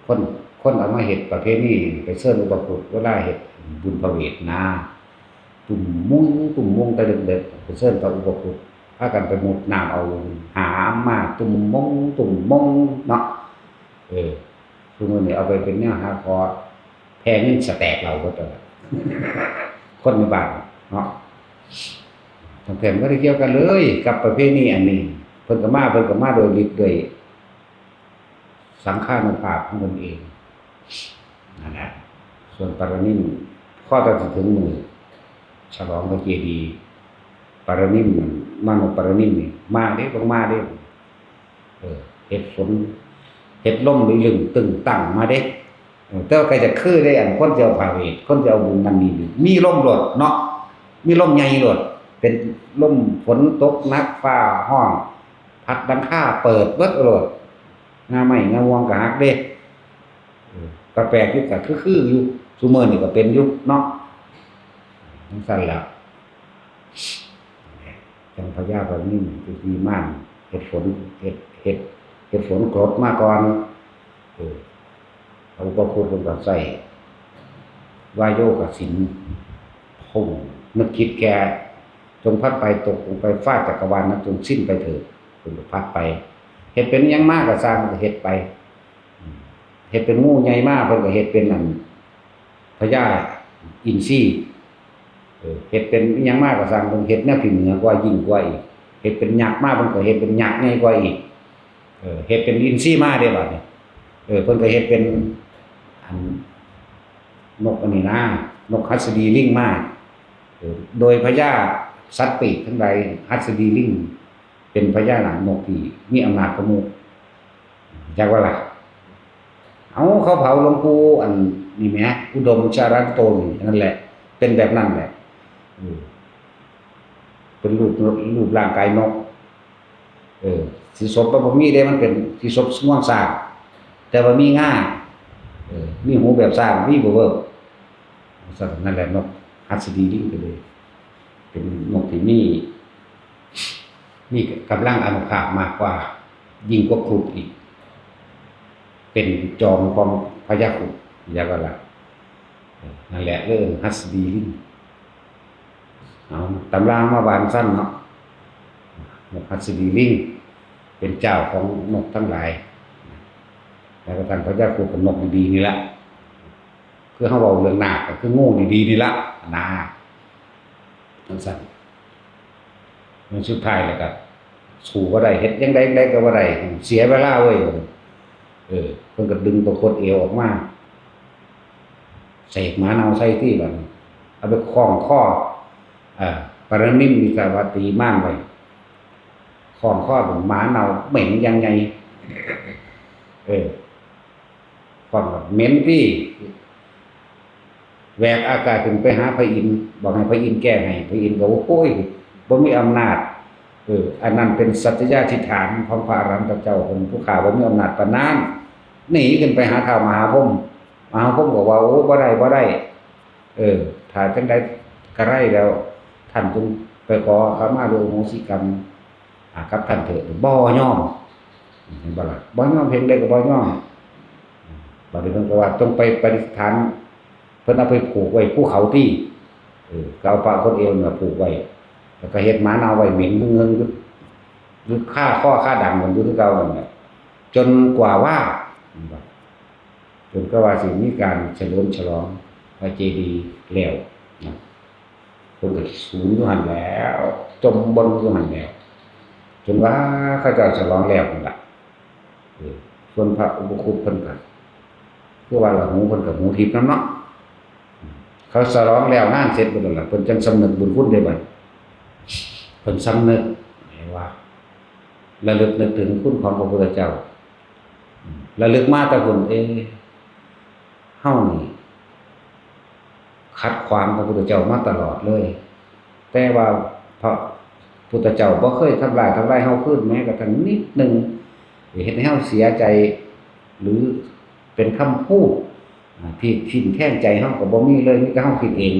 คน คนเอามาเฮ็ดประเพณีไปเชิญอุปคุต เวลาเฮ็ดบุญพระเวทนะ ตุ้มมง ตุ้มมง แต่เด็กๆ ไปเชิญพระอุปคุต พากันไปมุดน้ำเอาหามมา ตุ้มมง ตุ้มมง เนาะ เออ ซุมื้อนี้เอาไปเป็นแนวหาขอ แพงเงินสแต็กเราก็ตัว คนในบ้านเนาะ ทั้งแผ่นบ่ได้เกี่ยวกันเลยกับประเพณีอันนี้ เพิ่นก็มา เพิ่นก็มาโดยฤทธิ์ด้วยสังฆานุภาพของเพิ่นเอง นั่นแหละ ส่วนปรนิม พอแต่สิถึงมื้อ ฉลองพระเจดีย์ปารานิมมัน มโนปารานิมนี่ มาเด้ ต้องมาเด้ เออ เฮ็ดฝน เฮ็ดลมลึงตึงตังมาเด้ เออ แต่ว่าก็จะคือได้ อันคนจะเอาพาเหตุ คนจะเอาบุญนั่นนี่ มีลมโลดเนาะ มีลมใหญ่โลด เป็นลมฝนตกหนัก ฟ้าฮ้อง พัดหลังคาเปิดเบิดโลด งาไม้งาวงก็หักเด้ เออ ก็แปลกอยู่ ก็คือ คืออยู่ ซุมื้อนี่ก็เป็นอยู่เนาะ จั่งซั้นแหละ จั่งพญาปารานิม ที่ม่าน เฮ็ดฝน เฮ็ด เฮ็ด เฮ็ดฝนกรดมาก่อน เออ พระอุปคุตเพิ่นก็ใช้วาโยกสิน พุ่ง นึกคิดแค่ จงพัดไปตกลงไปฟาดจักรวาลนั้นจงสิ้นไปเถิด เพิ่นก็พัดไป เฮ็ดเป็นหยังมาก็ซ่าง เพิ่นก็เฮ็ดไป อืม เฮ็ดเป็นงูใหญ่มา เพิ่นก็เฮ็ดเป็นอัน พญาอินทรี เออ เฮ็ดเป็นอิหยังมาก็ซ่าง เพิ่นเฮ็ดแนวที่เหนือกว่า ยิ่งกว่าอีก เฮ็ดเป็นยักษ์มา เพิ่นก็เฮ็ดเป็นยักษ์ใหญ่กว่าอีก เออ เฮ็ดเป็นอินทรีมาเด้บัดนี้ เออ เพิ่นก็เฮ็ดเป็น อัน นกอันนี้นะ นกหัสดีลิงมา เออ โดยพญาสัตว์ปีกทั้งหลาย หัสดีลิง เป็นพญานาคนกที่มีอำนาจกว่าหมู่ จักว่าล่ะ เอา เขาเผาหลวงปู่อันนี้แหม อุดมชารันโตนี่ นั่นแหละ เป็นแบบนั้นแหละ เออ เป็นรูป รูปร่างกายนก เออ สิศพมันบ่มีเด้ มันเป็นสิศพง่วงสร้าง แต่ว่ามีง่า เออ มีหูแบบสร้าง มีบ่เบิ่ง นั่นแหละ นกหัสดีลิงก็เลย เป็นนกที่มี มีกำลังอานุภาพมากกว่า ยิ่งกว่าครุฑอีก เป็นจอมของพญาครุฑ จักว่าล่ะ เออ นั่นแหละ เลยเอิ้นหัสดีลิง เอา ตำรามาว่าจั่งซั้นเนาะ นกหัสดีลิง เป็นเจ้าของนกทั้งหลาย แล้วก็ท่านพญาครุฑก็นกดีๆนี่ละ คือเฮาเว้าเรื่องนาคก็คืองูดีๆนี่ละ นะ จั่งซั้น มันสุดท้ายแล้วก็ สู้บ่ได้ เฮ็ดจั่งใดจั่งใดก็บ่ได้ เสียเวลาเว้ย เออ เพิ่นก็ดึงตัวโคตรเอวออกมา เสกหมาเน่าใส่ตี้บัดนี้ เอาไปคล้องคอ เอ่อ ปารานิมมิตรวาตีม่านไว้ คล้องคอเป็นหมาเน่าเหม็นอย่างไง เออ คล้องแบบเหม็นตี้ แหวกอากาศขึ้นไปหาพระอินทร์ บอกให้พระอินทร์แก้ให้ พระอินทร์ก็ โอ้ย บ่มีอำนาจ เออ อันนั้นเป็นสัจจยาธิษฐานของพระอรหันตเจ้า คนผู้ข้าบ่มีอำนาจปานนั้น หนีขึ้นไปหาท้าวมหาพรหม มหาพรหมบอกว่า โอ้ บ่ได้ บ่ได้ เออ ถ้าจั่งใดก็ได้แล้ว ท่านจงไปขอขมาหรืออโหสิกรรม อ่า กับท่านเถิด บ่ยอม เห็นบ่ล่ะ บ่ยอม เพียงใดก็บ่ยอม บัดนี้เพิ่นก็ว่า จงไปประดิษฐาน เพิ่นเอาไปผูกไว้ภูเขาตี้ เออ ก็เอาปลาคดเอวเนี่ยผูกไว้ แล้วก็เฮ็ดหมาเน่าไว้เหม็นหึ่งๆ อยู่ อยู่คาคอคาดังกันอยู่คือเก่านั่นแหละ จนกว่าว่า จนกว่าสิมีการเฉลิมฉลองพระเจดีย์แล้วนะ เพิ่นก็สูนอยู่หั่นแหล้ว จมบ่นอยู่หั่นแหล้ว จนว่าเขาเจ้าฉลองแล้วนั่นล่ะ เออ ส่วนพระอุปคุตเพิ่นก็ คือว่าละหูเพิ่นก็หูทิพย์นำเนาะ เขาฉลองแล้วงานเสร็จเบิดแล้วล่ะ เพิ่นจั่งสำนึกบุญคุณเด้บัด เพิ่นสำนึกว่า ระลึกนึกถึงคุณของพระพุทธเจ้า ระลึกมาแต่พุ้น เอ๊ะ เฮานี่ ขัดขวางพระพุทธเจ้ามาตลอดเลย แต่ว่าพระพุทธเจ้าบ่เคยทำร้าย ทำร้ายเฮาคืนแม้กระทั่งนิดหนึ่ง เฮ็ดให้เฮาเสียใจ หรือเป็นคำพูด อ่า ที่ทิ่มแทงใจเฮาก็บ่มีเลย มีแต่เฮาคิดเอง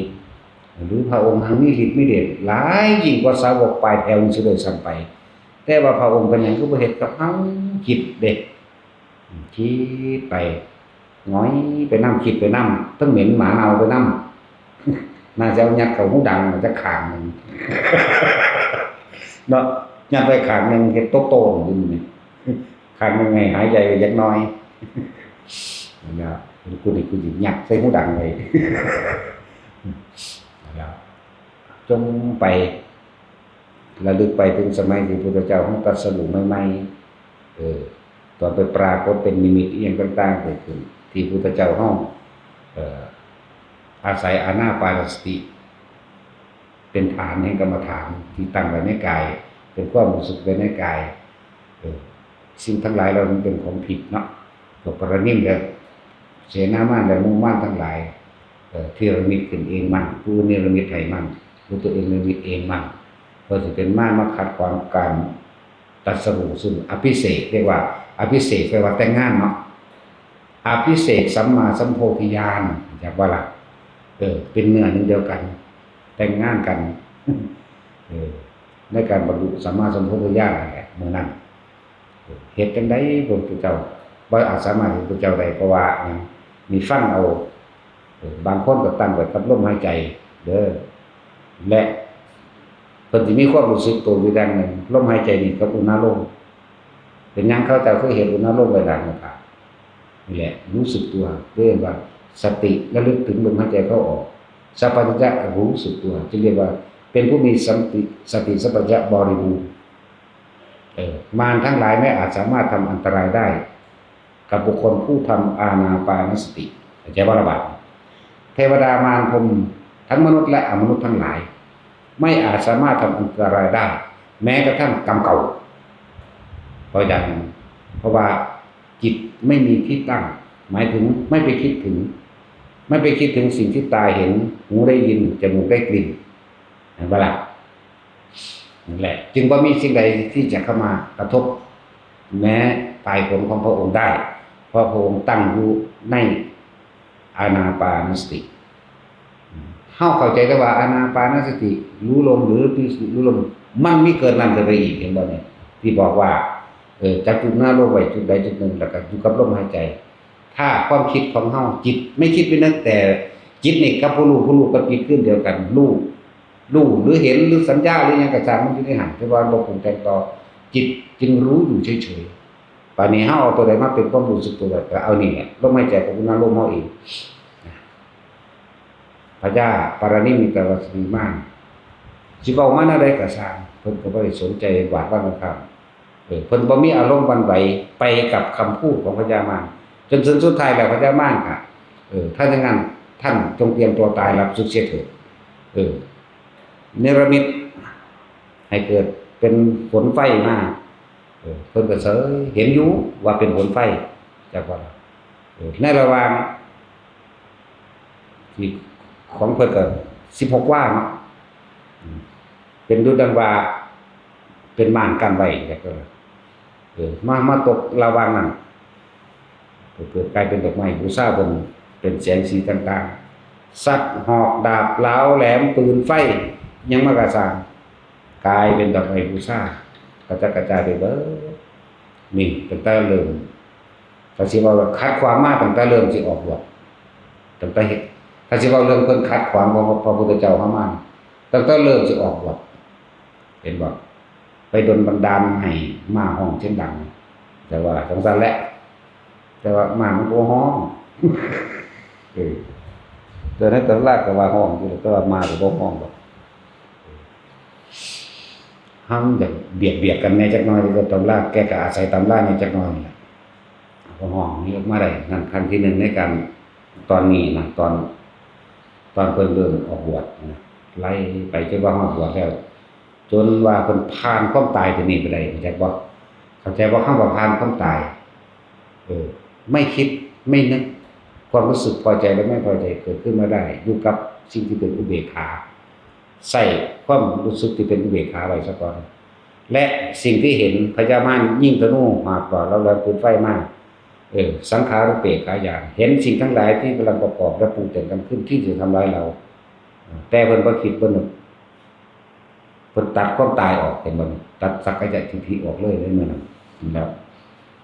หรือพระองค์หั้งมีฤทธิ์มีเดชหลายยิ่งกว่าสาวกปลายแถวจั่งซี้ด้วยซ้ำไป แต่ว่าพระองค์เป็นหยังคือบ่เฮ็ดกับเฮา คิดเด้ คิดไป หงอยไปนำ คิดไปนำ ทั้งเหม็นหมาเน่าไปนำ น่าจะเอายัดเข้าหูดังจักข้างหนึ่ง เนาะ ยัดไว้ข้างหนึ่ง เฮ็ดโตๆอยู่นี่ ข้างหนึ่งให้หายใจไปจักหน่อย นั่นล่ะ กูนี่กูสิยัดใส่หูดังไว้ นั่นล่ะ จงไป ระลึกไปถึงสมัยที่พุทธเจ้าเฮาตรัสรู้ใหม่ๆ เออ ตอนไปปรากฏเป็นนิมิตอิหยังต่างๆเกิดขึ้น ที่พุทธเจ้าเฮา เอ่อ อาศัยอานาปานสติ เป็นฐานแห่งกรรมฐานที่ตั้งไว้ในกาย เป็นความรู้สึกไว้ในกาย เออ สิ่งทั้งหลายเหล่านั้นเป็นของผิดเนาะ พวกปรนิมก็ เสนามารและหมู่มารทั้งหลาย เอ่อ ที่นิรมิตขึ้นเองมั่ง ผู้อื่นนิรมิตให้มั่ง หรือตัวเองนิรมิตเองมั่ง เพื่อสิเป็นมารมาขัดขวางการตรัสรู้ ซึ่งอภิเษก เรียกว่าอภิเษก แปลว่าแต่งงานเนาะ อภิเษกสัมมาสัมโพธิญาณ จักบ่ล่ะ เออ เป็นเนื้อหนึ่งเดียวกัน แต่งงานกัน เออ ในการบรรลุสัมมาสัมโพธิญาณนั่นแหละ มื้อนั้น เฮ็ดจั่งใดพระพุทธเจ้าบ่อาจสามารถเห็นพระเจ้าได้ เพราะว่าหยัง นี่ฟังเอา เออ บางคนก็ตั้งไว้กับลมหายใจเด้อ และเพิ่นสิมีความรู้สึกตัวอยู่อย่างหนึ่ง ลมหายใจนี่กับอุณาโลม เป็นหยังเขาเจ้าคือเห็นอุณาโลมไว้หลังนะครับ นี่แหละ รู้สึกตัว เรียกว่าสติระลึกถึงลมหายใจเข้าออก สัมปชัญญะรู้สึกตัว จึงเรียกว่าเป็นผู้มีสติ สติสัมปชัญญะบริบูรณ์ เออ มารทั้งหลายไม่อาจสามารถทำอันตรายได้ กับบุคคลผู้ทำอานาปานสติ เข้าใจบ่ล่ะบาดนี้ เทวดามารพรหมทั้งมนุษย์และอมนุษย์ทั้งหลาย ไม่อาจสามารถทำอันตรายได้ แม้กระทั่งกรรมเก่า เพราะอย่างนั้น เพราะว่าจิตไม่มีที่ตั้ง หมายถึงไม่ไปคิดถึง ไม่ไปคิดถึงสิ่งที่ตาเห็น หูได้ยิน จมูกได้กลิ่น เห็นบ่ล่ะ นั่นแหละ จึงบ่มีสิ่งใดที่จะเข้ามากระทบ แม้ปลายขนของพระองค์ได้ เพราะพระองค์ตั้งอยู่ในอานาปานสติ เฮาเข้าใจแต่ว่าอานาปานสติ รู้ลมหรือรู้ลม มันมีเกินนั้นเกินไปอีก เห็นบ่เนี่ย ที่บอกว่า เออ จับจุดหน้าลมไว้จุดใดจุดหนึ่ง แล้วก็อยู่กับลมหายใจ ถ้าความคิดของเฮา จิตไม่คิดไม่นึก แต่จิตนี่กับผู้รู้ ผู้รู้กับจิตคืออันเดียวกัน รู้ รู้หรือเห็นหรือสัญญาหรือหยังก็ช่าง มันอยู่ในหั้น แต่ว่าบ่ปรุงแต่งต่อ จิตจึงรู้อยู่เฉยๆ บาดนี้เฮาเอาตัวใดมาเป็นความรู้สึกตัวใด ก็เอานี่แหละ ลมหายใจของอุณาโลมเฮาเอง พญาปารนิมิตวสีมาน สิเว้ามาแนวใดก็ช่าง เพิ่นก็บ่ได้สนใจบาดว่านะครับ เออ เพิ่นบ่มีอารมณ์หวั่นไหวไปกับคำพูดของพญามาร จนถึงสุดท้ายแล้วพญามารก็ เออ ถ้าอย่างนั้นท่านจงเตรียมตัวตายรับศึกเสียเถิด เออ เนรมิตให้เกิดเป็นฝนไฟมา เออ เพิ่นก็เสย เห็นอยู่ว่าเป็นฝนไฟ จักว่า เออ ในระหว่างที่ของเพิ่นก็สิบหกวาเนาะ อืม เป็นดุจดังว่าเป็นม่านกั้นไว้ จักว่า เออ มา มาตกระหว่างนั้น ก็เกิดกลายเป็นดอกไม้บูชาเพิ่น เป็นแสงสีต่างๆ สัตว์หอกดาบเหลาแหลมปืนไฟ ยังมากระสาง กลายเป็นดอกไม้บูชา กระจัดกระจายไปเบิด นี่ตั้งแต่เริ่ม ถ้าสิเว้าขัดขวางมาตั้งแต่เริ่มสิออกบวช ตั้งแต่เฮ็ด ถ้าสิเว้าเรื่องเพิ่นขัดขวางพระ พระพุทธเจ้าเฮามา ตั้งแต่เริ่มสิออกบวช เห็นบ่ ไปดลบันดาลให้ม้าฮ้องเสียงดัง แต่ว่าจั่งซั้นแหละ แต่ว่าม้ามันบ่ฮ้อง เออ แต่ในตำราก็ว่าฮ้องอยู่ แต่ว่าม้าก็บ่ฮ้องดอก เฮาอยากเบียดเบียดกันแหน่จักหน่อย ก็ตำรา แกก็อาศัยตำราแหน่จักหน่อยนี่แหละ ก็ฮ้องนี้ออกมาได้ นั่นขั้นที่หนึ่งในการ ตอนนี้นะ ตอน ตอนเพิ่นเริ่มออกบวชนะ ไล่ไปจนว่าฮอดบวชแล้ว จนว่าเพิ่นผ่านความตายตัวนี้ไปได้ เข้าใจบ่ เข้าใจบ่ คำว่าผ่านความตาย เออ ไม่คิดไม่นึก ความรู้สึกพอใจและไม่พอใจเกิดขึ้นมาได้ อยู่กับสิ่งที่เป็นอุเบกขา ใส่ความรู้สึกที่เป็นอุเบกขาไว้ซะก่อน และสิ่งที่เห็นพญามารยิงธนูหอกดาบเหลาแหลมปืนไฟมา เออ สังขารุปเปกขาญาณ เห็นสิ่งทั้งหลายที่กำลังประกอบและปรุงแต่งกันขึ้นที่จะทำร้ายเรา แต่เพิ่นบ่คิดบ่นึก เพิ่นตัดความตายออก เห็นบ่นี่ ตัดสักกายทิฏฐิออกเลยในมื้อนั้น แล้ว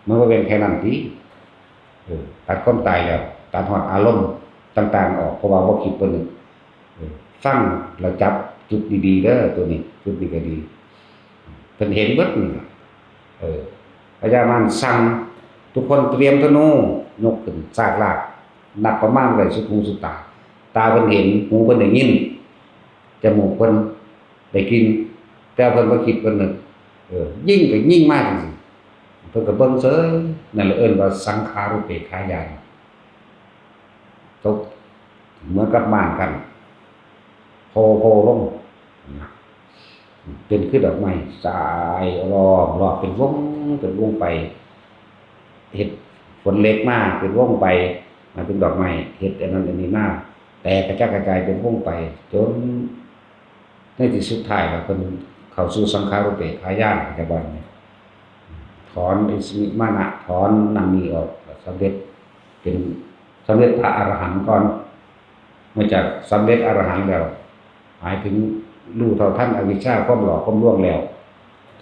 มันบ่แม่นแค่นั้นติ เออ ตัดความตายแล้ว ตัดฮอดอารมณ์ต่างๆออก เพราะว่าบ่คิดบ่นึก เออ ฟังแล้วจับจุดดีๆเด้อ ตัวนี้ จุดนี้ก็ดี เพิ่นเห็นเบิดนี่ล่ะ เออ พญามารสั่งทุกคนเตรียมธนู ยกขึ้นซากลาก นับประมาณไว้สุดหูสุดตา ตาเพิ่นเห็น หูเพิ่นได้ยิน จมูกเพิ่นได้กลิ่น แต่เพิ่นบ่คิดเพิ่นนึก เออ ยิงก็ยิงมาจั่งซี้ เพิ่นก็เบิ่งเฉย นั่นแหละเอิ้นว่าสังขารุปเปกขาญาณ ตกเหมือนกับม่านกั้น โผล่ โผล่ลง เป็นคือดอกไม้สายรอบรอบเป็นวงเป็นวงไป เฮ็ดฝนเล็กมาเป็นวงไป มาเป็นดอกไม้ เฮ็ดอันนั้นอันนี้มา แตกกระจัดกระจายเป็นวงไป จนในที่สุดท้ายแล้วเพิ่นเข้าสู่สังขารูปเปกขาญาณปัจจุบันนี้ ถอนอิสมิมานะ ถอนนั่นนี่ออก สำเร็จเป็น สำเร็จพระอรหันต์ก่อน เมื่อจากสำเร็จอรหันต์แล้ว หมายถึงรู้เท่าทันอวิชชา ความหลอกความลวงแล้ว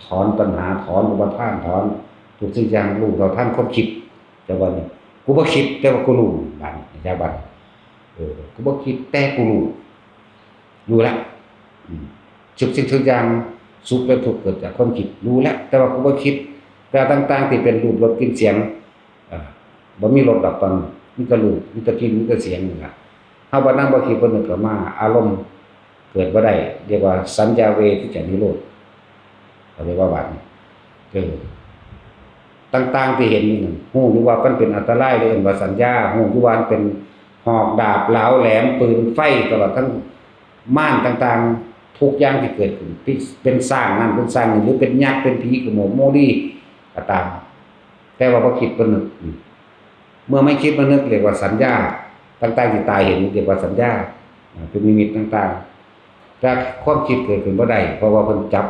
ถอนตัณหา ถอนอุปาทาน ถอนทุกสิ่งอย่าง รู้เท่าทันความคิด แต่ว่านี่ กูบ่คิด แต่ว่ากูรู้ บาดนี้ จากบาดนี้ เออ กูบ่คิด แต่กูรู้ รู้ละ อืม ทุกสิ่งทุกอย่าง สุขและทุกข์เกิดจากความคิด รู้แล้ว แต่ว่ากูบ่คิด แต่ต่างๆที่เป็นรูป รส กลิ่น เสียง อ่า บ่มีรสดอก ตอนมีแต่รูป มีแต่กลิ่น มีแต่เสียงนี่ล่ะ เฮาบ่นั่งบ่คิดบ่นึกก็มา อารมณ์เกิดบ่ได้ เรียกว่าสัญญาเวทิจจนิโรธ เขาเรียกว่าบาดนี้ เออ ต่างๆที่เห็นนี่นั่น ฮู้อยู่ว่ามันเป็นอันตราย เรียกว่าสัญญา ฮู้อยู่ว่ามันเป็นหอกดาบเหลาแหลม ปืนไฟ ตลอดทั้งม่านต่างๆ ทุกอย่างที่เกิดขึ้น ที่เป็นช้างนั่นเป็นช้างนี่ หรือเป็นยักษ์ เป็นผี ขโมยโมลีก็ตาม แต่ว่าบ่คิดบ่นึก อืม เมื่อไม่คิดบ่นึกเรียกว่าสัญญา ต่างๆที่ตาเห็นเรียกว่าสัญญา อ่า เป็นนิมิตต่างๆ แต่ความคิดเกิดขึ้นบ่ได้ เพราะว่าเพิ่นจับ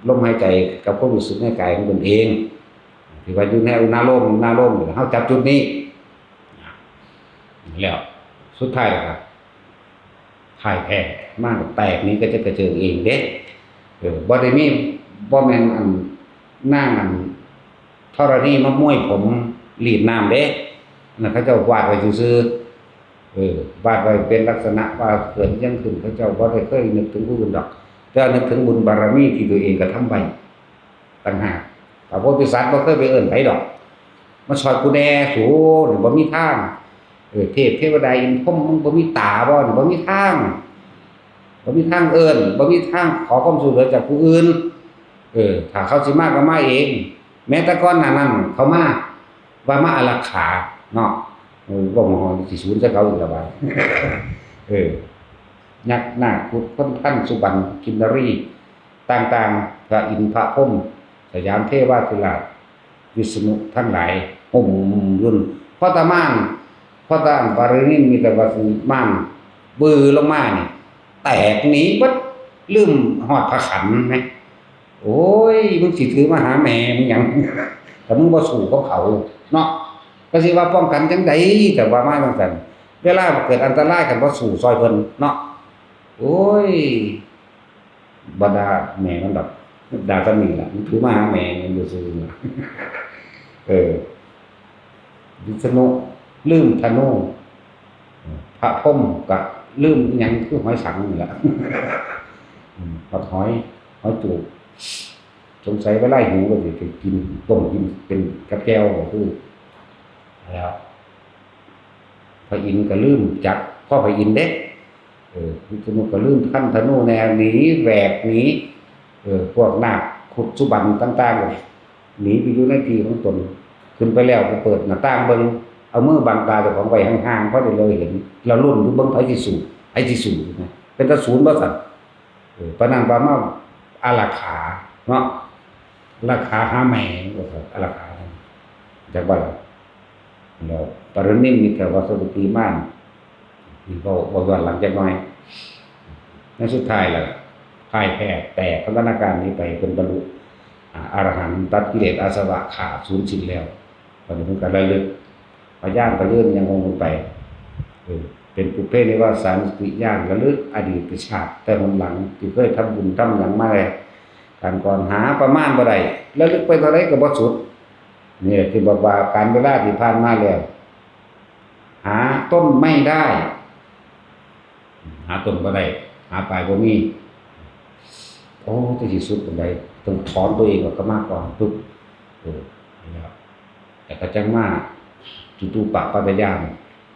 ลมหายใจกับความรู้สึกในกายของเพิ่นเอง ที่ว่าอยู่ในอุณาโลม อุณาโลม เฮาจับจุดนี้ แล้วสุดท้ายแล้วก็พ่ายแพ้มา แตกหนีกระเจิดกระเจิงเองเด้ เออ บ่ได้มี บ่แม่นอันนางอันธรณีมาม้วยผมลีดน้ำเด้ อันนั้นเขาเจ้าวาดไว้ซื่อๆ เออ วาดไว้เป็นลักษณะว่าเกิดอิหยังขึ้น เขาเจ้าบ่ได้เคยนึกถึงผู้อื่นดอก แต่นึกถึงบุญบารมีที่ตัวเองกระทำไว้ ต่างหาก พระโพธิสัตว์บ่เคยไปเอิ้นไผดอก มาซอยกูแหน่ สู นี่บ่มีทาง เออ เทพเทวดาอินทร์พรหม มึงบ่มีตาบ่ นี่บ่มีทาง บ่มีทางเอิ้น บ่มีทางขอความช่วยเหลือจากผู้อื่น เออ ถ้าเขาสิมาก็มาเอง แม้แต่ก่อนหน้านั้นเขามา ว่ามาอารักขาเนาะ เออ บ่มองสิสูญใส่เขาอีกแล้วบาด เออ ยักษ์นาค ครุฑ คนทัน สุบรรณ กินนรี ต่างๆ พระอินทร์พระพรหม สยามเทวาธิราช วิษณุทั้งหลาย ห่มรุ่น พอตะมาน พอตะอันปารินิมมิตรวสีมาน บือลงมานี่ แตกหนีเบิด ลืมฮอดพระขันไหม โอ้ย มึงสิถือมาหาแม่มึงหยัง แต่มึงบ่สู้กับเขาเนาะ ก็สิว่าป้องกันจังใด แต่ว่ามาจังซั่น เวลาเกิดอันตรายกันบ่สู้ซอยเพิ่นเนาะ โอ้ย บ่ด่าแม่มันดอก ด่าแต่นี่ล่ะ มันถือมาหาแม่มันอยู่ซื่อๆล่ะ เออ วิษณุลืมธนู พระพรหมก็ลืมอิหยังคือหอยสังนี่ล่ะ อืม บักหอย หอยจูบ สงสัยเวลาหิวก็สิไปกิน ต้มกินเป็นกับแจ่วก็คือ แล้ว พระอินทร์ก็ลืมจัก พ่อพระอินทร์เด้ เออ วิษณุก็ลืมคันธนูแน่ หนีแหวกหนี เออ พวกนาค ครุฑ สุบรรณต่างๆก็หนีไปอยู่ในที่ของตน ขึ้นไปแล้วก็เปิดหน้าต่างเบิ่ง เอามือบังตาเจ้าของไว้ห่างๆ พอได้เลยเห็น แล้วลุ้นอยู่เบิ่งไผสิสู้ ไผสิสู้นะ เป็นตาศูนย์บ่ซั่น เออ ปานนั้นว่ามาอารักขาเนาะ อารักขาหาแม่ว่าซั่น อารักขา จักว่าล่ะ แล้วปรินิมมิตรวสวัตติมาน นี่เว้า เว้าย้อนหลังจักหน่อย ในสุดท้ายแล้ว พ่ายแพ้ แตกพันธนาการนี้ไป เพิ่นบรรลุ อ่า อรหันต์ ตัดกิเลสอาสวะขาดสูญสิ้นแล้ว บัดนี้เพิ่นก็ระลึก พยานพยืนยังคงไป เออ เป็นปุพเพนิวาสานุสติญาณ ระลึกอดีตชาติ แต่หนหลังที่เคยทำบุญทำหยังมาแล้ว การก่อนหาประมาณบ่ได้ ระลึกไปเท่าใดก็บ่สุด นี่แหละที่บอกว่าการเวลาที่ผ่านมาแล้ว หาต้นไม่ได้ หาต้นบ่ได้ หาปลายบ่มี โอ้ จะสิสุดปานใด ต้องถอนตัวเองออกมาก่อน ปึ๊บ เออ แล้ว แต่ก็จังมา จุตูปปัตตญาณ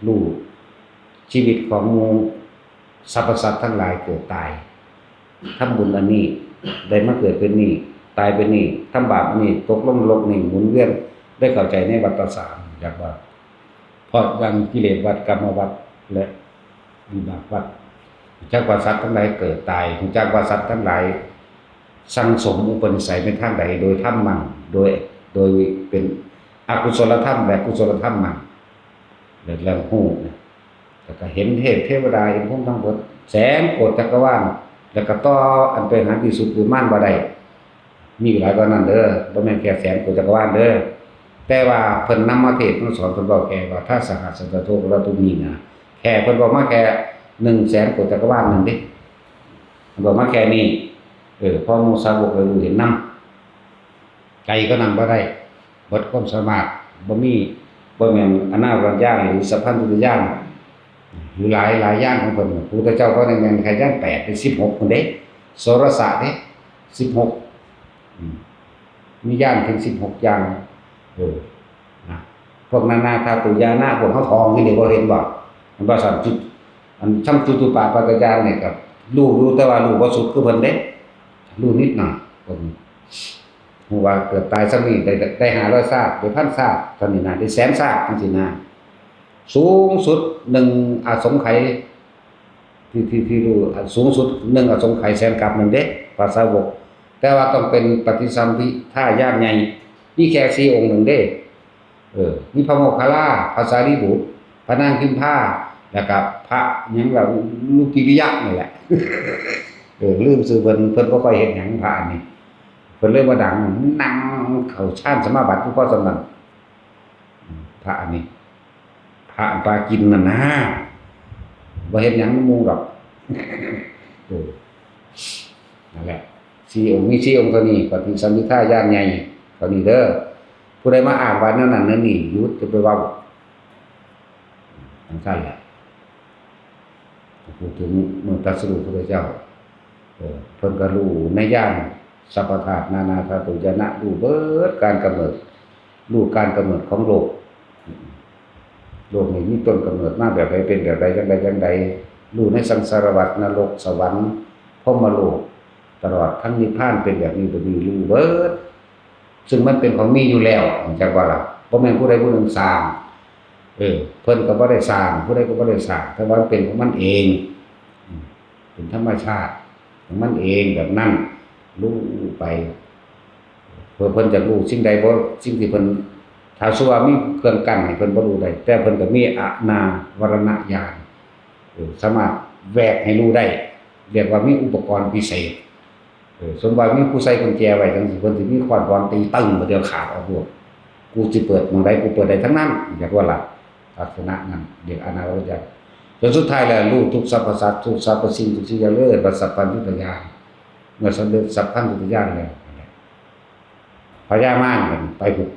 รู้ชีวิตของหมู่สรรพสัตว์ทั้งหลายเกิดตาย ทำบุญอันนี้ ได้มาเกิดเป็นนี่ ตายเป็นนี่ ทำบาปอันนี้ ตกลงนรกนี่ หมุนเวียน ได้เข้าใจในวัฏฏะสาม อยากว่า เพราะยังกิเลสวัฏ กรรมวัฏ และวิบากวัฏ จักว่าสัตว์ทั้งหลายเกิดตาย รู้จักว่าสัตว์ทั้งหลายสั่งสมอุปนิสัยในทางใด โดยธรรมมั่ง โดย โดยเป็นอกุศลธรรมและกุศลธรรมมั่ง เรื่องรู้นะ แล้วก็เห็นเทพเทวดา เห็นพรหมทั้งหมด แสนโกฏจักรวาล แล้วก็ต่ออันเป็นหาที่สุดคือมานบ่ได้ มีหลายกว่านั้นเด้อ บ่แม่นแค่แสนโกฏจักรวาลเด้อ แต่ว่าเพิ่นนำมาเทศน์มาสอน เพิ่นเว้าแค่ว่า ทัสสะหัสสะโท ปะระตุมิง นะ แค่เพิ่นเว้ามาแค่หนึ่งแสนโกฏจักรวาลหนึ่งเด้ เพิ่นเว้ามาแค่นี้ เออ พอหมู่สาวกได้รู้เห็นนำ ไกลกว่านั้นบ่ได้ เบิดความสามารถ บ่มี บ่แม่นอนารัญญาณหรือสัพพัญญุตญาณ อยู่หลาย หลายญาณของเพิ่น พระพุทธเจ้าก็ได้แม่นแค่ญาณแปด เป็นสิบหกพุ้นเด้ โสรสะเด้ สิบหก อืม มีญาณถึงสิบหกอย่าง เออ นะ พวกนานาธาตุญาณะ พวกเขาทองนี่เด้ บ่เห็นบ่ มันบ่สั่นจุด อันสัมจุตูปปาทญาณเนี่ยก็รู้อยู่ แต่ว่ารู้บ่สุดคือเพิ่นเด้ รู้นิดหน่อย พวกนี้ ฮู้ว่าเกิดตายส่ำนี้ ได้ ได้ห้าร้อยชาติ ได้พันชาติ เท่านี้นะ ได้แสนชาติ จังซี้นะ สูงสุดหนึ่งอสงไขย ที่ ที่ ที่รู้ อันสูงสุดหนึ่งอสงไขยแสนกัปหนึ่งเด้ พระสาวก แต่ว่าต้องเป็นปฏิสัมภิทาญาณใหญ่ มีแค่สี่องค์หนึ่งเด้ เออ มีพระโมคคัลลา พระสารีบุตร พระนางพิมพา แล้วก็พระหยังล่ะ อุกิริยะนี่แหละ เออ ลืมชื่อเพิ่น เพิ่นบ่ค่อยเฮ็ดหยัง พระอันนี้ เพิ่นเลยบ่ดัง นั่งเข้าฌานสมาบัติอยู่พอส่ำนั้น อืม พระอันนี้ พระอันปากินนั่นนะ บ่เฮ็ดหยังนำหมู่ดอก เออ นั่นแหละ สี่องค์ มีสี่องค์เท่านี้ ปฏิสัมภิทาญาณใหญ่ เท่านี้เด้อ ผู้ใดมาอ้างว่าแนวนั้นแนวนี้ หยุด จะไปเว้า จังซั่นแหละ พูดถึงเมื่อตรัสรู้พระพุทธเจ้า เออ เพิ่นก็รู้ในญาณสัพพธาตุนานาธาตุญาณะ รู้เบิดการกำเนิด รู้การกำเนิดของโลก โลกนี้มีต้นกำเนิดมาแบบใด เป็นแบบใด จั่งใด จั่งใด รู้ในสังสารวัฏ นรก สวรรค์ พรหมโลก ตลอดทั้งนิพพานเป็นแบบนี้ แบบนี้ รู้เบิด ซึ่งมันเป็นของมีอยู่แล้ว จักว่าล่ะ บ่แม่นผู้ใดผู้หนึ่งสร้าง เออ เพิ่นก็บ่ได้สร้าง ผู้ใดก็บ่ได้สร้าง แต่ว่ามันเป็นของมันเอง อืม เป็นธรรมชาติของมันเองแบบนั้น รู้ไป เพื่อเพิ่นจะรู้สิ่งใดบ่ สิ่งที่เพิ่น ถ้าสมมุติว่ามีเครื่องกั้นให้เพิ่นบ่รู้ได้ แต่เพิ่นก็มีอนาวรณญาณ เออ สามารถแหวกให้รู้ได้ เรียกว่ามีอุปกรณ์พิเศษ เออ สมมุติว่ามีผู้ใส่กุญแจไว้จั่งซี้ เพิ่นสิมีค้อนปอนตีตึ้ง บาดเดียวขาดออกโลด กูสิเปิดหม่องใด กูเปิดได้ทั้งนั้น จักว่าล่ะ ลักษณะนั้น เรียกอนาวรณญาณ จนสุดท้ายแล้วรู้ทุกสรรพสัตว์ ทุกสรรพสิ่ง ทุกสิ่งอย่างเลย ว่าสัพพัญญุตญาณ เมื่อสำเร็จสัพพัญญุตญาณแล้ว พญามารมันไปพุ้น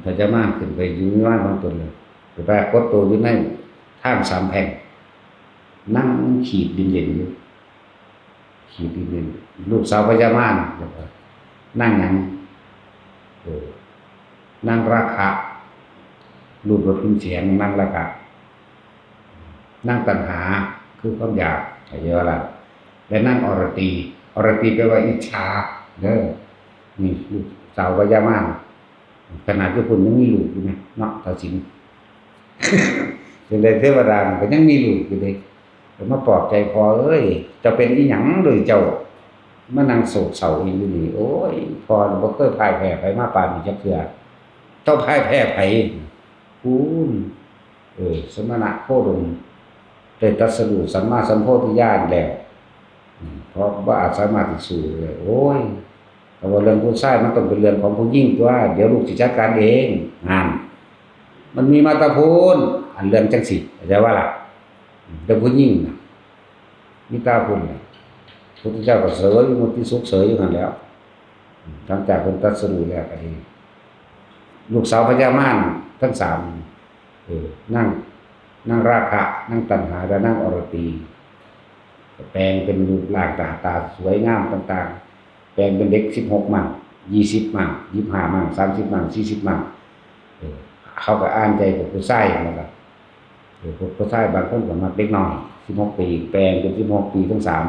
พญามารขึ้นไปอยู่วิมานของตนเลย ไปปรากฏตัวอยู่ในทางสามแพร่ง นั่งขีดดินเล่นอยู่ ขีดดินเล่น ลูกสาวพญามาร แล้วก็นางหยัง เออ นางราคะ รูปรสกลิ่นเสียง นางราคะ นางตัณหา คือความอยาก เข้าใจบ่ล่ะ และนางอรตี อรตีแปลว่าอิจฉา เด้อ นี่ลูกสาวพญามาร ขนาดอยู่พุ้นยังมีลูกอยู่นะ เนาะ ท้าวสิงห์ จั่งใดเทวดามันก็ยังมีลูกอยู่เด้ ก็มาปลอบใจ "พ่อเอ้ย เจ้าเป็นอิหยังโดยเจ้ามานั่งโศกเศร้าอยู่นี่ โอ้ย พ่อนี่บ่เคยพ่ายแพ้ไผมาปานนี้จักเทื่อ เจ้าพ่ายแพ้ไผ พู้น เออ สมณะโคดม ได้ตรัสรู้สัมมาสัมโพธิญาณแล้ว อืม เพราะบ่อาจสามารถสิสู้ได้ โอ้ย แต่ว่าเรื่องผู้ชายมันต้องเป็นเรื่องของผู้หญิงตั๊ว เดี๋ยวลูกสิจัดการเอง นั่น มันมีมาแต่พู้น อันเรื่องจั่งซี้ เข้าใจบ่ล่ะ อืม เรื่องผู้หญิงน่ะ มีแต่พู้นน่ะ พุทธเจ้าก็เสวยวิมุตติสุขเสยอยู่หั่นแหล้ว อืม หลังจากเพิ่นตรัสรู้แล้วก็ดี ลูกสาวพญามารทั้งสาม เออ นาง นางราคะ นางตัณหา และนางอรตี ก็แปลงเป็นรูปร่างหน้าตาสวยงามต่างๆ แปลงเป็นเด็กสิบหกมั่ง ยี่สิบมั่ง ยี่สิบห้ามั่ง สามสิบมั่ง สี่สิบมั่ง เออ เขาก็อ่านใจพวกผู้ชายนั่นล่ะ เออ พวกผู้ชายบางคนก็มักเด็กน้อย สิบหกปี แปลงเป็นสิบหกปีทั้งสาม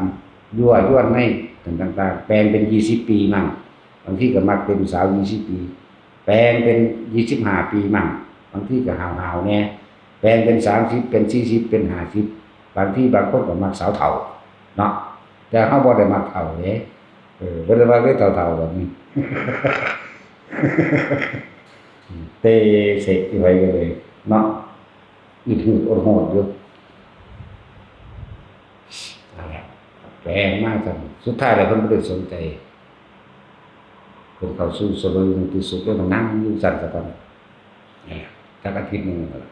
ยั่วยวนในต่างๆ แปลงเป็นยี่สิบปีมั่ง บางทีก็มักเป็นสาวยี่สิบปี แปลงเป็นยี่สิบห้าปีมั่ง บางทีก็ห้าวๆแหน่ แปลงเป็นสามสิบ เป็นสี่สิบ เป็นห้าสิบ บางทีบางคนก็มักสาวเฒ่าเนาะ แต่เฮาบ่ได้มักเฒ่าเด้ เออ บ่ได้ว่าคือเฒ่าๆแบบนี้ เตะเสะไว้กันเลยเนาะ อึดหืดอดโหดอยู่ นั่นแหละ แปลงมาซั่น สุดท้ายแล้วเพิ่นบ่ได้สนใจ เพิ่นเข้าสู่สวยมุติสุขแล้วนั่งอยู่ซั่นซะก่อน นั่นแหละ จักอาทิตย์หนึ่งนั่นล่ะ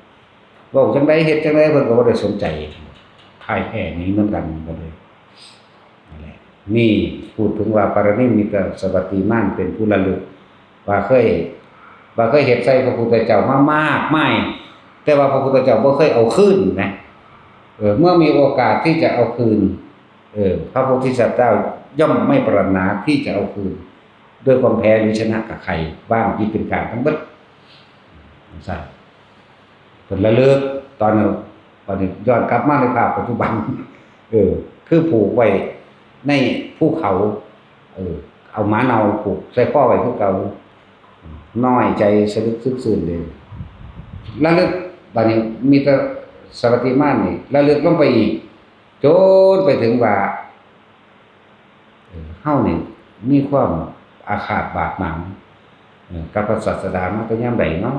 เว้าจั่งใดเฮ็ดจั่งใดเพิ่นก็บ่ได้สนใจ พ่ายแพ้หนีเหมือนกัน ก็เลย นั่นแหละ นี่พูดถึงว่าปารณิมิตสวัตติมานเป็นผู้ระลึก ว่าเคย ว่าเคยเฮ็ดใส่พระพุทธเจ้ามามากมาย แต่ว่าพระพุทธเจ้าบ่เคยเอาคืนนะ เออ เมื่อมีโอกาสที่จะเอาคืน เออ พระโพธิสัตว์เจ้าย่อมไม่ปรารถนาที่จะเอาคืน ด้วยความแพ้หรือชนะกับใครบ้างที่เป็นกลางทั้งเบิด ซั่น เพิ่นระลึกตอนนั้น บัดนี้ย้อนกลับมาในภาพปัจจุบัน เออ คือผูกไว้ในภูเขา เออ เอาหมาเน่าผูกใส่คอไว้คือเก่า น้อยใจสะลึกซึกซื่นเลย ระลึก บัดนี้มิตรสวัตติมานนี่ ระลึกลงไปอีก จนไปถึงว่า เออ เฮานี่มีความอาฆาตบาดหมาง เออ กับพระศาสดามาแต่ยามใดเนาะ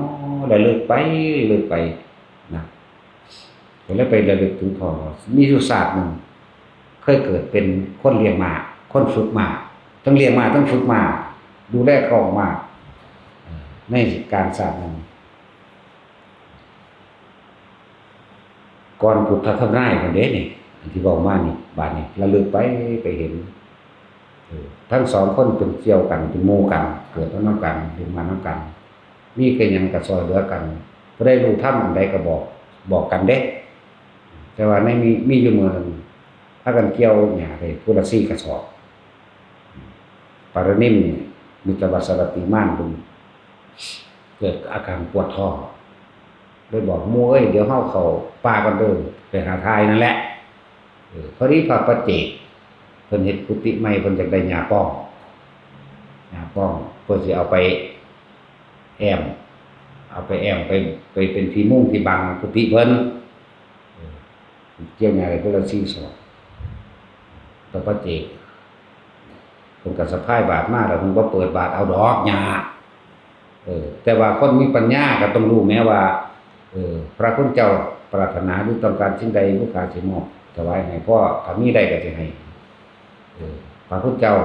ระลึกไป ระลึกไป นะ ก็เลยไประลึกถึงพ่อ มีอยู่ชาติหนึ่ง เคยเกิดเป็นคนเลี้ยงม้า คนฝึกม้า ทั้งเลี้ยงม้า ทั้งฝึกม้า ดูแลครองม้า เออ ในการชาตินั้น ก่อนพุทธทำนายนั่นเด้นี่ อันที่เว้ามานี่ บาดนี้ระลึกไป ไปเห็น เออ ทั้งสองคนเป็นเสี่ยวกัน เป็นหมู่กัน เกิดมานำกัน เลี้ยงมานำกัน มีคือหยังก็ซ่อยเหลือกัน ผู้ใดรู้ธรรมอันใดก็บอก บอกกันเด้ แต่ว่าในมี มีอยู่มื้อหนึ่ง พากันเกี่ยวหญ้าได้ผู้ละสี่กระสอบ ปารณิมิตสวัตติมานเพิ่นเกิดอาการปวดท้อง เลยบอกหมู่ เอ้ย เดี๋ยวเฮาเข้าป่ากันเด้อ ไปหาถ่ายนั่นแหละ เออ พอดีพระปัจเจก เพิ่นเฮ็ดกุฏิใหม่ เพิ่นอยากได้หญ้าป้อง หญ้าป้อง เพิ่นสิเอาไปแอ้ม เอาไปแอ้ม ไป ไปเป็นที่มุงที่บังกุฏิเพิ่น เออ เกี่ยวหญ้าได้คนละสี่ศอก พระปัจเจก เพิ่นก็สะพายบาตรมา แล้วเพิ่นบ่เปิดบาตรเอาดอกหญ้า เออ แต่ว่าคนมีปัญญาก็ต้องรู้แม้ว่า เออ พระคุณเจ้าปรารถนาหรือต้องการสิ่งใด ลูกค้าสิมอบถวายให้ เพราะถ้ามีได้ก็สิให้ เออ พระคุณเจ้า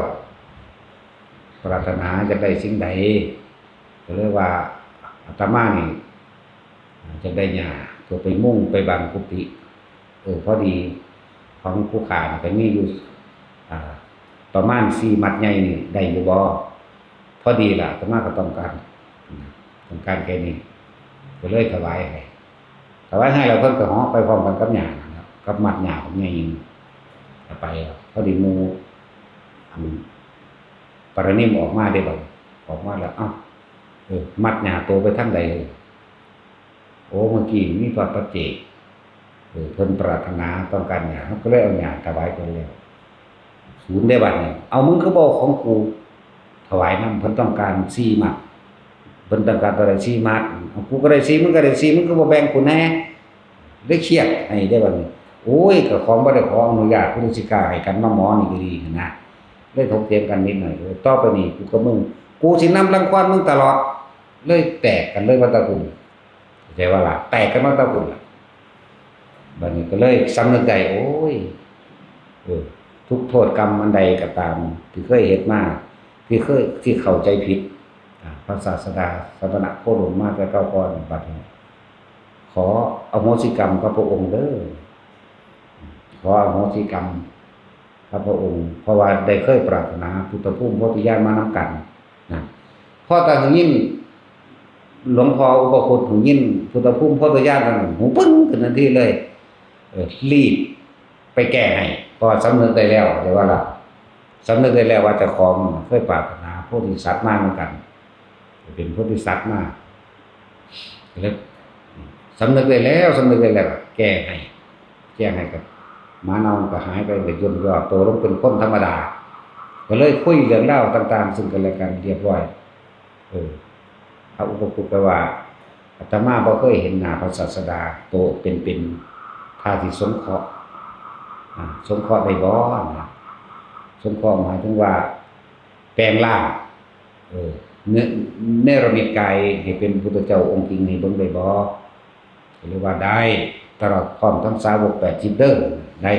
ปรารถนาจะได้สิ่งใด ก็เลยว่า อาตมานี่ จะได้หญ้าเพื่อไปมุงไปบังกุฏิ เออ พอดีของผู้ข้านี่ก็มีอยู่ อ่า ประมาณสี่มัดใหญ่นี่ได้อยู่บ่ พอดีล่ะ อาตมาก็ต้องการ ต้องการแค่นี้ ก็เลยถวายให้ ถวายให้แล้วเพิ่นก็เหาะไปพร้อมกันกับหญ้านั่นล่ะ กับมัดหญ้าของใหญ่หนึ่ง ก็ไป พอดีหมู่ อัน ปารณิมออกมาได้บัด ออกมาแล้ว เอ้า เออ มัดหญ้าโตไปทางใด โอ้ เมื่อกี้มีพระปัจเจก เออ เพิ่นปรารถนาต้องการหญ้า เฮาก็เลยเอาหญ้าถวายเพิ่นแล้ว ศูนย์ได้บัดนี้ เอา มึงคือบ่เอาของกูถวายนำ เพิ่นต้องการสี่มัด เพิ่นต้องการเท่าใด สี่มัด เอา กูก็ได้สี่ มึงก็ได้สี่ มึงคือบ่แบ่งกูแหน่ เลยเครียดให้ได้บัดนี้ โอ้ย ก็ของบ่ได้ขออนุญาต กูสิกล้าให้กันมาหมอนี่ก็ดีหั้นนะ เลยถกเถียงกันนิดหน่อย เออ ต่อไปนี้กูกับมึง กูสินำรังควานมึงตลอด เลยแตกกันเลยว่าตะกุ่ม เข้าใจว่าล่ะ แตกกันมาตะกุ่มล่ะ บัดนี้ก็เลยสำนึกได้ โอ้ย เออ ทุกข์โทษกรรมอันใดก็ตาม ที่เคยเฮ็ดมา ที่เคย ที่เข้าใจผิด อ่า พระศาสดาสมณะโคดมมาแต่เก่าก่อน บัดนี้ ขออโหสิกรรมกับพระองค์เด้อ ขออโหสิกรรมกับพระองค์ เพราะว่าได้เคยปรารถนาพุทธภูมิโพธิญาณมานำกันนะ พอแต่หึงยิน หลวงพ่ออุปคุตหึงยินพุทธภูมิโพธิญาณนั่น หูปึ้งขึ้นทันทีเลย เออ รีบไปแก้ให้ เพราะว่าสำนึกได้แล้ว เรียกว่าล่ะ สำนึกได้แล้วว่าเจ้าของเคยปรารถนาโพธิสัตว์มาเหมือนกัน เป็นโพธิสัตว์มา แล้วสำนึกได้แล้ว สำนึกได้แล้ว แก้ให้ แก้ให้กับหมาเน่าก็หายไป เลยย่นย่อตัวลงเป็นคนธรรมดา ก็เลยคุยเรื่องราวต่างๆ ซึ่งกันและกันเรียบร้อย เออ พระอุปคุตก็ว่า อาตมาบ่เคยเห็นหน้าพระศาสดาโตเป็นๆ ถ้าสิสงเคราะห์ อ่า สงเคราะห์ได้บ่นะ สงเคราะห์หมายถึงว่า แปลงร่าง เออ เน- เนรมิตกายให้เป็นพุทธเจ้าองค์จริงให้เบิ่งได้บ่ ก็เลยว่าได้ ตลอดพร้อมทั้งสาวกแปดสิบเด้อ ได้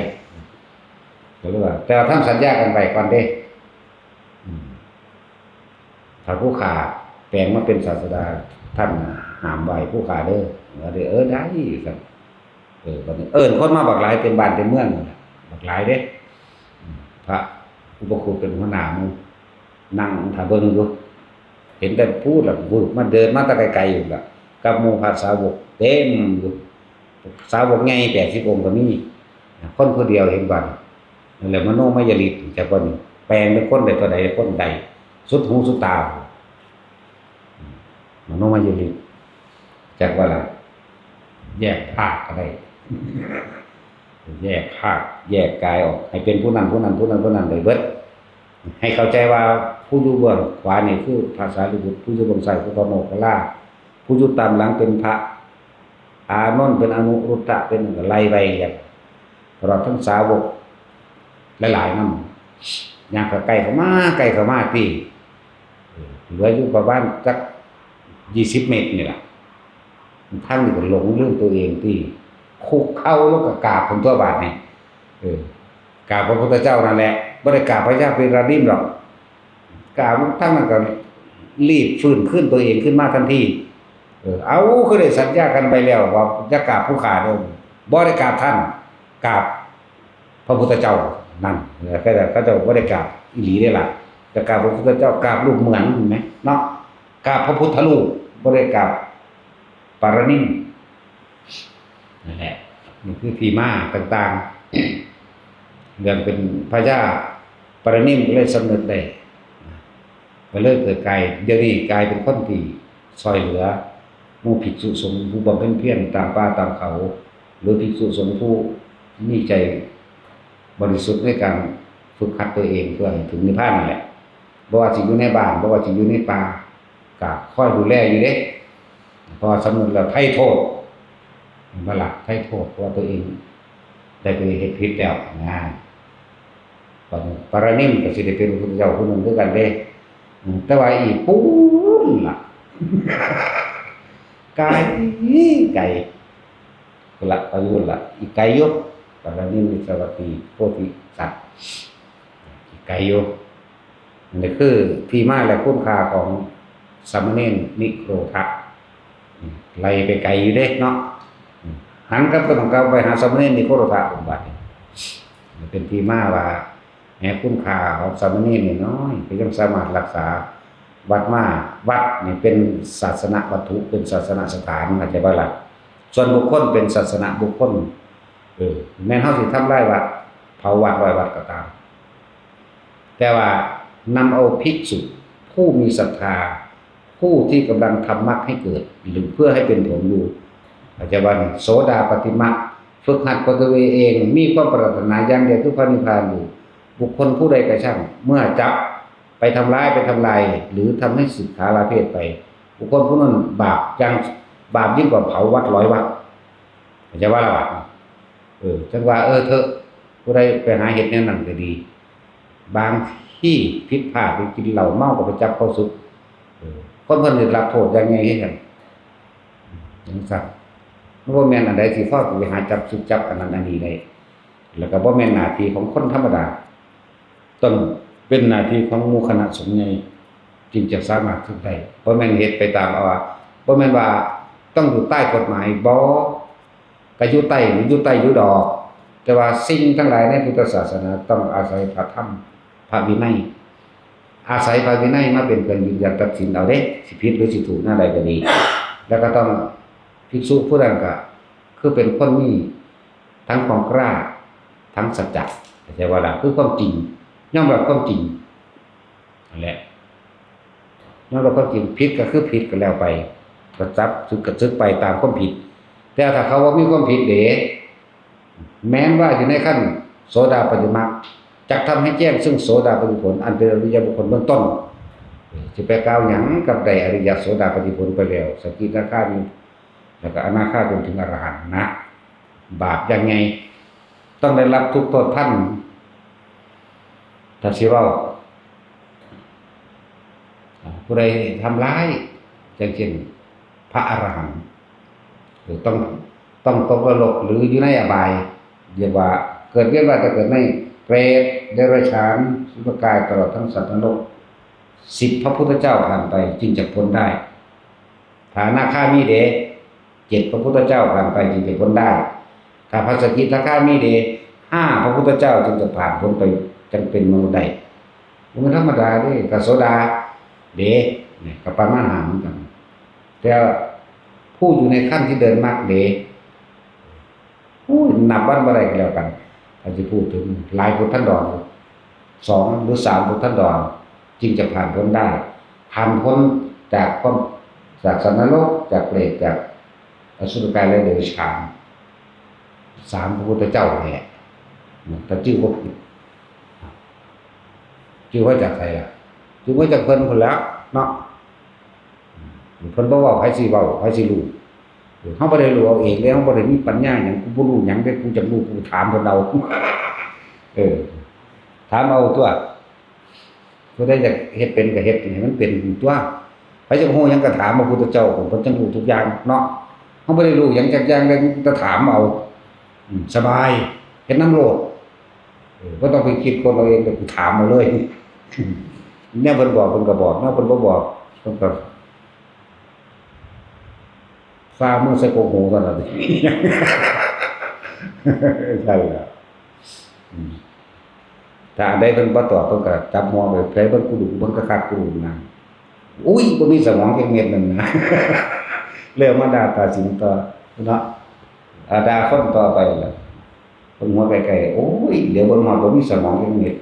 ก็เลยว่า แต่ว่าทำสัญญากันไว้ก่อนเด้ อืม ถ้าผู้ข้าแปลงมาเป็นศาสดา ท่านห้ามไหว้ผู้ข้าเด้อ ว่าเด้อ เออ ได้ ซั่น เออ บัดนี้เอิ้นคนมาบักหลายเต็มบ้านเต็มเมืองนั่นแหละ บักหลายเด้ อืม พระอุปคุตเป็นหัวหน้าหมู่ นั่งถ่าเบิ่งอยู่ เห็นแต่พูดล่ะ วืบมาเดินมาแต่ไกลๆอยู่ล่ะ กับหมู่พระสาวกเต็มอยู่ สาวกใหญ่แปดสิบองค์ก็มี คนผู้เดียวเห็นบัด นั่นแหละมโนมยฤทธิ์ จักว่านี่ แปลงเป็นคนใดตัวใดคนใด สุดหูสุดตา มโนมยฤทธิ์ จักว่าล่ะ แยกภาคก็ได้ แยกภาค แยกกายออก ให้เป็นผู้นั้น ผู้นั้น ผู้นั้น ผู้นั้นได้เบิด ให้เข้าใจว่าผู้อยู่เบื้องขวานี่คือพระสารีบุตร ผู้อยู่เบื้องซ้ายคือพระโมคคัลลา ผู้อยู่ตามหลังเป็นพระอานนท์ เป็นอนุรุทธะ เป็นหยังก็ไล่ไปกัน ตลอดทั้งสาวกหลายๆนำ ย่างก็ใกล้เข้ามา ใกล้เข้ามาติ เออ เหลืออยู่ประมาณจักยี่สิบเมตรนี่ล่ะ ทางนี้ก็หลงลืมตัวเองติ คุกเข่าลงก็กราบพุ้นตั๊วบาดนี่ เออ กราบพระพุทธเจ้านั่นแหละ บ่ได้กราบพญาปารินิมหรอก กราบลงทางนั้นก็รีบฟื้นคืนตัวเองขึ้นมาทันที เออ เอ้า คือได้สัญญากันไปแล้วว่าจะกราบผู้ข้าเด้อ บ่ได้กราบท่าน กราบพระพุทธเจ้านั่น เออ เขาเจ้า เขาเจ้าบ่ได้กราบอีหลีเด้ล่ะ จะกราบพระพุทธเจ้า กราบรูปเหมือน เห็นไหม เนาะ กราบพระพุทธรูป บ่ได้กราบปารินิม นั่นแหละ นี่คือที่มาต่างๆ เรื่องเป็นพญาปารินิมก็เลยสำนึกได้ ก็เลยเกิดกลาย เดี๋ยวนี้กลายเป็นคนที่ช่วยเหลือหมู่ภิกษุสงฆ์ผู้บำเพ็ญเพียรตามป่าตามเขา หรือภิกษุสงฆ์ผู้มีใจบริสุทธิ์ในการฝึกหัดตัวเองเพื่อให้ถึงนิพพานนั่นแหละ บ่ว่าสิอยู่ในบ้าน บ่ว่าสิอยู่ในป่า ก็คอยดูแลอยู่เด้ เพราะว่าสำนึกแล้วไถ่โทษ เห็นบ่ล่ะ ไถ่โทษ เพราะว่าตัวเองได้ไปเฮ็ดผิดแล้วนะ บัดนี้ปารินิมก็สิได้เป็นพระพุทธเจ้าผู้หนึ่งคือกันเด้ อืม แต่ว่าอีกปู้นล่ะ ไกล ไกล พุ้นละ ไปอยู่พุ้นละ อีกไกลอยู่ ปารินิมมิตสวัสดีโพธิสัตว์ อีกไกลอยู่ นี่คือที่มาและคุณค่าของสามเณรนิโครธะ อืม ไล่ไปไกลอยู่เด้เนาะ อืม หันกลับไปหม่องเก่า ไปหาสามเณรนิโครธะ บัดนี้ เป็นที่มาว่า แม้คุณค่าของสามเณรนี่น้อย ก็ยังสามารถรักษาวัดมา วัดนี่เป็นศาสนวัตถุ เป็นศาสนสถาน เข้าใจบ่ล่ะ ส่วนบุคคลเป็นศาสนบุคคล เออ แม้นเฮาสิทำลายวัด เผาวัด ร้อยวัดก็ตาม แต่ว่านำเอาภิกษุผู้มีศรัทธา ผู้ที่กำลังทำมรรคให้เกิด หรือเพื่อให้เป็นผลอยู่ เข้าใจบ่นี่ โสดาปัตติมรรค ฝึกหัดตัวเอง มีความปรารถนาอย่างเดียวคือพระนิพพานอยู่ บุคคลผู้ใดก็ช่าง เมื่อจับไปทำร้าย ไปทำลาย หรือทำให้สิกขาลาเพศไป บุคคลผู้นั้นบาปยัง บาปยิ่งกว่าเผาวัดร้อยวัด เข้าใจบ่ล่ะ เออ จั่งว่า เออ เถอะ ผู้ใดไปหาเฮ็ดแนวนั้นก็ดี บางทีผิดพลาดไปกินเหล้าเมาก็ไปจับเข้าสึก เออ คนเพิ่นได้รับโทษอย่างใหญ่คือกัน จั่งซั้น มันบ่แม่นอันใดที่พอสิไปหาจับสึกจับอันนั้นอันนี้ได้ แล้วก็บ่แม่นหน้าที่ของคนธรรมดา ต้องเป็นหน้าที่ของหมู่คณะสงฆ์ใหญ่ จึงจะสามารถสึกได้ บ่แม่นเฮ็ดไปตามเอาว่า บ่แม่นว่าต้องอยู่ใต้กฎหมาย บ่ ก็อยู่ใต้ อยู่ใต้อยู่ดอก แต่ว่าสิ่งทั้งหลายในพุทธศาสนาต้องอาศัยพระธรรม พระวินัย อาศัยพระวินัยมาเป็นเครื่องยืนยันตัดสินเอาเด้ สิผิดหรือสิถูกแนวใดก็ดี แล้วก็ต้อง ภิกษุผู้นั้นก็คือเป็นคนมีทั้งความกล้า ทั้งสัจจะ เข้าใจบ่ล่ะ คือความจริง ยอมรับความจริง นั่นแหละ ยอมรับความจริง ผิดก็คือผิดก็แล้วไป ก็จับสึกก็สึกไปตามความผิด แต่ถ้าเขาบ่มีความผิดเด้ แม้นว่าอยู่ในขั้นโสดาปัตติมรรค จักทำให้แจ้งซึ่งโสดาปัตติผล อันเป็นอริยบุคคลเบื้องต้น สิไปกล่าวหยังกับได้อริยโสดาปัตติผลไปแล้ว สกิทาคามี แล้วก็อนาคาจนถึงอรหันต์นะ บาปอย่างใหญ่ ต้องได้รับทุกข์โทษทัน ถ้าสิเว้า ผู้ใดทำร้าย อย่างเช่น พระอรหันต์ เออ ต้อง ต้องตกนรก หรืออยู่ในอบาย เรียกว่าเกิดเวียนว่ายตายเกิดในเปรต เดรัจฉาน อสุรกาย ตลอดทั้งสัตว์นรก สิบพระพุทธเจ้าผ่านไปจึงจะพ้นได้ ถ้าอนาคามีเด้ เจ็ดพระพุทธเจ้าผ่านไปจึงจะพ้นได้ ถ้าพระสกิทาคามีเด้ ห้าพระพุทธเจ้าจึงจะผ่านพ้นไป จั่งเป็นมนุษย์ได้ บ่แม่นธรรมดาเด้ พระโสดาเด้ เนี่ย ก็ประมาณห้าเหมือนกัน แต่ผู้อยู่ในขั้นที่เดินมรรคเด้ โอ้ย นับวันบ่ได้ก็แล้วกัน ถ้าสิพูดถึงหลายพุทธันดร สองหรือสามพุทธันดร จึงจะผ่านพ้นได้ ผ่านพ้นจากความ จากสัตว์นรก จากเปรต จากอสุรกายและเดรัจฉาน สามพระพุทธเจ้าเนี่ย ถ้าชื่อบ่ผิด ชื่อว่าจากใครล่ะ ชื่อว่าจากเพิ่นพุ้นแหล้วเนาะ เพิ่นบ่เว้า ไผสิเว้า ไผสิรู้ เฮาบ่ได้รู้เอาเองเด้ เฮาบ่ได้มีปัญญาหยัง กูบ่รู้หยังเด้ กูจักรู้ กูถามเพิ่นเอา เออ ถามเอาตั๊ว ผู้ใดอยากเฮ็ดเป็นก็เฮ็ดให้มันเป็นตั๊ว ไผอยากรู้หยังก็ถามพระพุทธเจ้า เพิ่นจั่งรู้ทุกอย่างเนาะ เฮาบ่ได้รู้หยังจักอย่างเลย แต่ถามเอา อืม สบาย เฮ็ดนำโลด เออ บ่ต้องไปคิดค้นเอาเอง แต่กูถามเอาเลย แนวเพิ่นบอกเพิ่นก็บอก แนวเพิ่นบ่บอกเพิ่นก็ ฟ้ามือใส่กกหูเท่านั้น ใช่แล้ว อืม ถ้าอันใดเพิ่นบ่ตอบ เพิ่นก็จับหัวไป ไผเบิ่งกูดู เบิ่งคักๆ กูดูนะ อุ้ย บ่มีสมองจักเม็ดนั่นนะ เริ่มมาด่าตาสินต่อเนาะ อ่า ด่าคนต่อไปล่ะ เบิ่งหัวไกลๆ โอ้ย เดี๋ยวเบิ่งฮอดบ่มีสมองจักเม็ด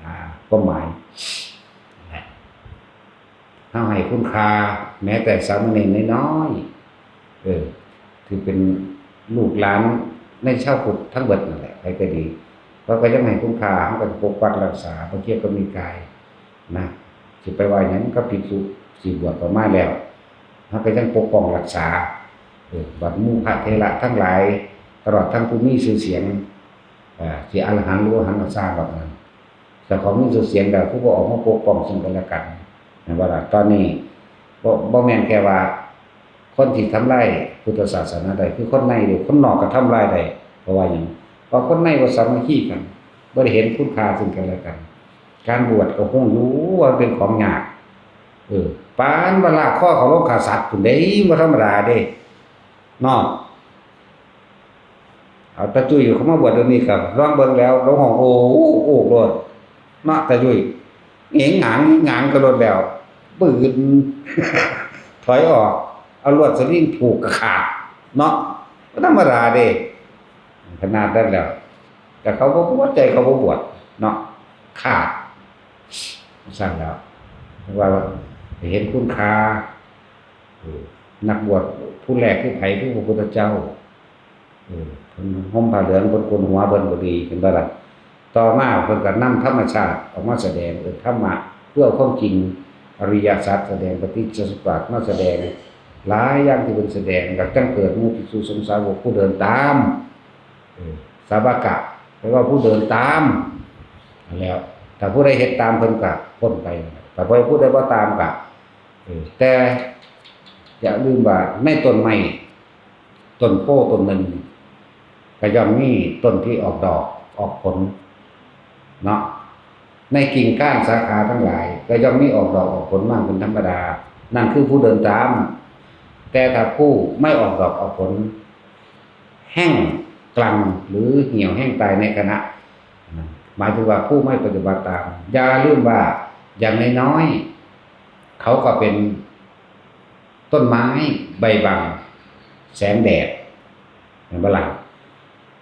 อ่า ความหมาย เฮาให้คุณค่าแม้แต่สามเณรน้อยๆ เออ ที่เป็นลูกหลานในชาวพุทธทั้งเบิดนั่นแหละ ใครก็ดี เราก็ยังให้คุณค่า เฮาก็จะปกปักรักษา พระเกียรติกนิกายนะ สิไปว่าหยังกับภิกษุ สิบวชออกมาแล้ว เฮาก็ยังปกป้องรักษา เออ บัดหมู่พระเถระทั้งหลาย ตลอดทั้งผู้มีชื่อเสียง เอ่อ สิอรหันต์หรืออรหันต์ก็ซ่างดอกนั้น เจ้าของมีชื่อเสียงแล้ว คือบ่ออกมาปกป้องซึ่งกันและกัน แม่นบ่ล่ะ ตอนนี้บ่ บ่แม่นแค่ว่า คนที่ทำลายพุทธศาสนาได้ คือคนในเด้ คนนอกก็ทำลายได้ เพราะว่าหยัง เพราะคนในบ่สามัคคีกัน บ่ได้เห็นคุณค่าซึ่งกันและกัน การบวชก็ฮู้อยู่ว่ามันเป็นของยาก เออ ปานว่าลากคอเขาลงฆ่าสัตว์พุ้นเด้ บ่ธรรมดาเด้ เนาะ เอาตาจุ้ยเขามาบวชเดี๋ยวนี้ก็ลองเบิ่งแล้ว ลงห้องโอ้โอ้โลดเนาะ ตาจุ้ย เหงงหงางเหงงหงางก็โลดแล้ว ปืน ถอยออก เอาลวดสลิงผูกก็ขาด เนาะ บ่ธรรมดาเด้ ขนาดนั้นแล้ว แต่เขาบ่บวช ใจเขาบ่บวช เนาะ ขาด ซั่นแล้ว ว่าเห็นคุณค่า เออ นักบวชผู้แรกคือไผ คือพระพุทธเจ้า เออ เพิ่นห่มผ้าเหลือง เพิ่นโกนหัว เพิ่นก็ดี เห็นบ่ล่ะ ต่อมาเพิ่นก็นำธรรมชาติออกมาแสดง เออ ธรรมะเพื่อความจริง อริยสัจ แสดงปฏิจจสมุปบาท มาแสดง หลายอย่างที่เพิ่นแสดง ก็จั่งเกิดหมู่ภิกษุสงฆ์สาวกผู้เดินตาม เออ สาวกะ แปลว่าผู้เดินตาม นั่นแหละ ถ้าผู้ใดเฮ็ดตามเพิ่นก็พ้นไป ถ้าผู้ใดบ่ตามก็ เออ แต่อย่าลืมว่าในต้นไม้ ต้นโพธิ์ต้นหนึ่ง ก็ย่อมมีต้นที่ออกดอกออกผล เนาะ ในกิ่งก้านสาขาทั้งหลาย ก็ย่อมมีออกดอกออกผลมาเป็นธรรมดา นั่นคือผู้เดินตาม แต่ถ้าผู้ไม่ออกดอกออกผล แห้งกรังหรือเหี่ยวแห้งตายในขณะ หมายถึงว่าผู้ไม่ปฏิบัติตาม อย่าลืมว่าอย่างน้อยๆ เขาก็เป็นต้นไม้ใบบังแสงแดด เห็นบ่ล่ะ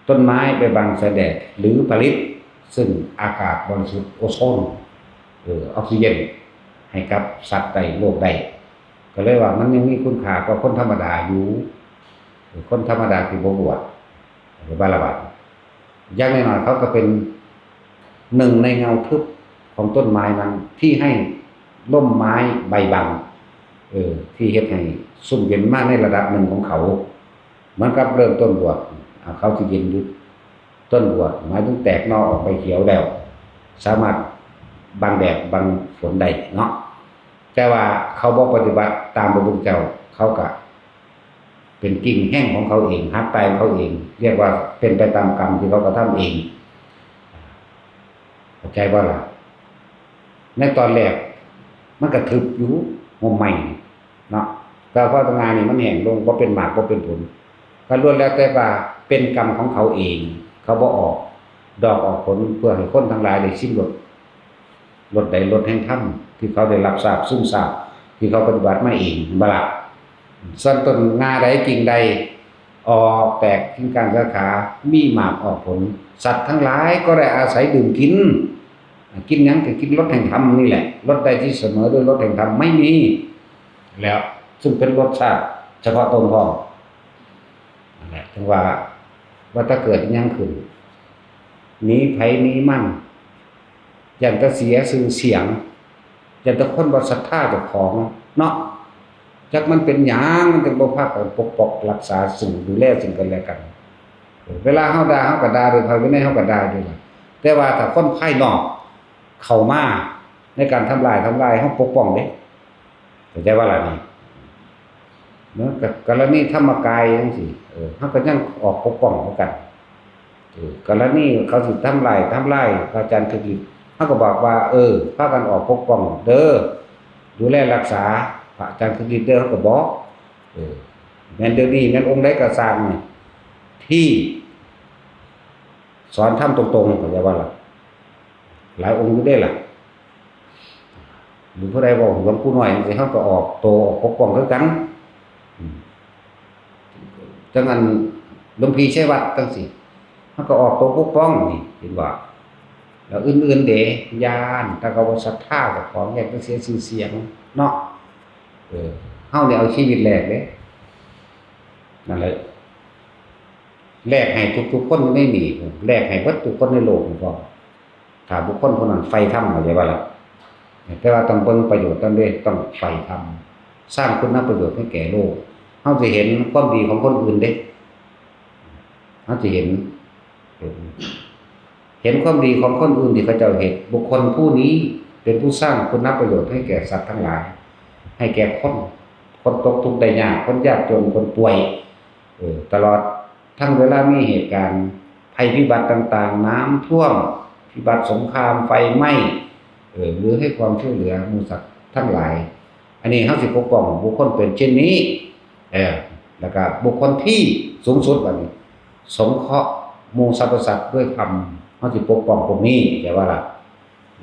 ต้นไม้ใบบังแสงแดด หรือผลิตซึ่งอากาศบริสุทธิ์ โอโซน เออ ออกซิเจน ให้กับสัตว์ได้ โลกได้ ก็เลยว่ามันยังมีคุณค่ากว่าคนธรรมดาอยู่ เออ คนธรรมดาที่บ่บวช หรือว่าละบาด อย่างน้อยๆ เขาก็เป็นหนึ่งในเงาทึบของต้นไม้นั้น ที่ให้ร่มไม้ใบบัง เออ ที่เฮ็ดให้ซุ่มเย็นมาในระดับหนึ่งของเขา เหมือนกับเริ่มต้นบวช อ่า เขาสิเย็นอยู่ ต้นบวช หมายถึงแตกหน่อออกใบเขียวแล้ว สามารถบังแดดบังฝนได้เนาะ แต่ว่าเขาบ่ปฏิบัติตามพระพุทธเจ้า เขาก็เป็นกิ่งแห้งของเขาเอง หักตายของเขาเอง เรียกว่าเป็นไปตามกรรมที่เขากระทำเอง เข้าใจบ่ล่ะ ในตอนแรกมันก็ทึบอยู่ ห่มไม้นี่เนาะ แต่พอตางานนี่มันแห้งลง บ่เป็นหมาก บ่เป็นผล ก็ล้วนแล้วแต่ว่าเป็นกรรมของเขาเอง เขาบ่ออกดอกออกผลเพื่อให้คนทั้งหลายได้ชิมรส รสใด รสแห่งธรรมที่เขาได้รับทราบ ซึมซาบ ที่เขาปฏิบัติมาเอง บ่ล่ะ ส่วนต้นงาใด กิ่งใด ออกแตกกิ่งก้านสาขา มีหมากออกผล สัตว์ทั้งหลายก็ได้อาศัยดื่มกิน กินหยังก็กินรสแห่งธรรมนี่แหละ รสใดที่เสมอด้วยรสแห่งธรรมไม่มี แล้ว ซึ่งเป็นรสชาติเฉพาะตนพร้อม นั่นแหละ ถึงว่า ว่าถ้าเกิดอิหยังขึ้น หนีไผหนีมัน ย้านแต่เสียชื่อเสียง ย้านแต่คนบ่ศรัทธาเจ้าของเนาะ จักมันเป็นหยัง มันจึงบ่พากันปกป้องรักษาซึ่ง ดูแลซึ่งกันและกัน เวลาเฮาด่า เฮาก็ด่าโดยพระวินัย เฮาก็ด่าอยู่ล่ะ แต่ว่าถ้าคนภายนอกเข้ามาในการทำลาย ทำลาย เฮาปกป้องเด้ เข้าใจบ่ล่ะนี่ เนาะ กะ กรณีธรรมกายจั่งซี้ เออ เฮาก็ยังออกปกป้องคือกัน เออ กรณีเขาสิทำลาย ทำลายพระอาจารย์คึกฤทธิ์ เฮาก็บอกว่า เออ พากันออกปกป้องเด้อ ดูแลรักษาพระอาจารย์คึกฤทธิ์เด้อ เฮาก็บอก เออ แม่นเดี๋ยวนี้แม่นองค์ใดก็ซ่างนี่ ที่สอนธรรมตรงๆ เข้าใจบ่ล่ะ หลายองค์อยู่เด้ล่ะ หรือผู้ใดเว้าหลวงปู่น้อยจั่งซี้ เฮาก็ออกโตออกปกป้องคือกัน อืม จั่งอันหลวงพี่ชัยวัฒน์จั่งซี้ เฮาก็ออกโตปกป้องนี่ เห็นบ่ แล้วอื่นๆเด้ ย้านแต่เขาบ่ศรัทธาเจ้าของ ย้านแต่เสียชื่อเสียงเนาะ เออ เฮานี่เอาชีวิตแลกเด้ นั่นแหละ แลกให้ทุกๆคนอยู่ในนี่ แลกให้เบิดทุกคนในโลกนี่พร้อม ถ้าบุคคลผู้นั้นใฝ่ธรรม เข้าใจบ่ล่ะ แต่ว่าต้องเบิ่งประโยชน์นำเด้ ต้องใฝ่ธรรม สร้างคุณประโยชน์ให้แก่โลก เฮาสิเห็นความดีของคนอื่นเด้ เฮาสิเห็น เห็น เห็นความดีของคนอื่นที่เขาเจ้าเฮ็ด บุคคลผู้นี้เป็นผู้สร้างคุณประโยชน์ให้แก่สัตว์ทั้งหลาย ให้แก่คน คนตกทุกข์ได้ยาก คนยากจน คนป่วย เออ ตลอดทั้งเวลามีเหตุการณ์ภัยพิบัติต่างๆ น้ำท่วม พิบัติสงคราม ไฟไหม้ เออ หรือให้ความช่วยเหลือหมู่สัตว์ทั้งหลาย อันนี้เฮาสิปกป้องบุคคลเป็นเช่นนี้ เออ แล้วก็บุคคลที่สูงสุดบัดนี้ สงเคราะห์หมู่สรรพสัตว์ด้วยธรรม เฮาสิปกป้องพวกนี้ เข้าใจบ่ล่ะ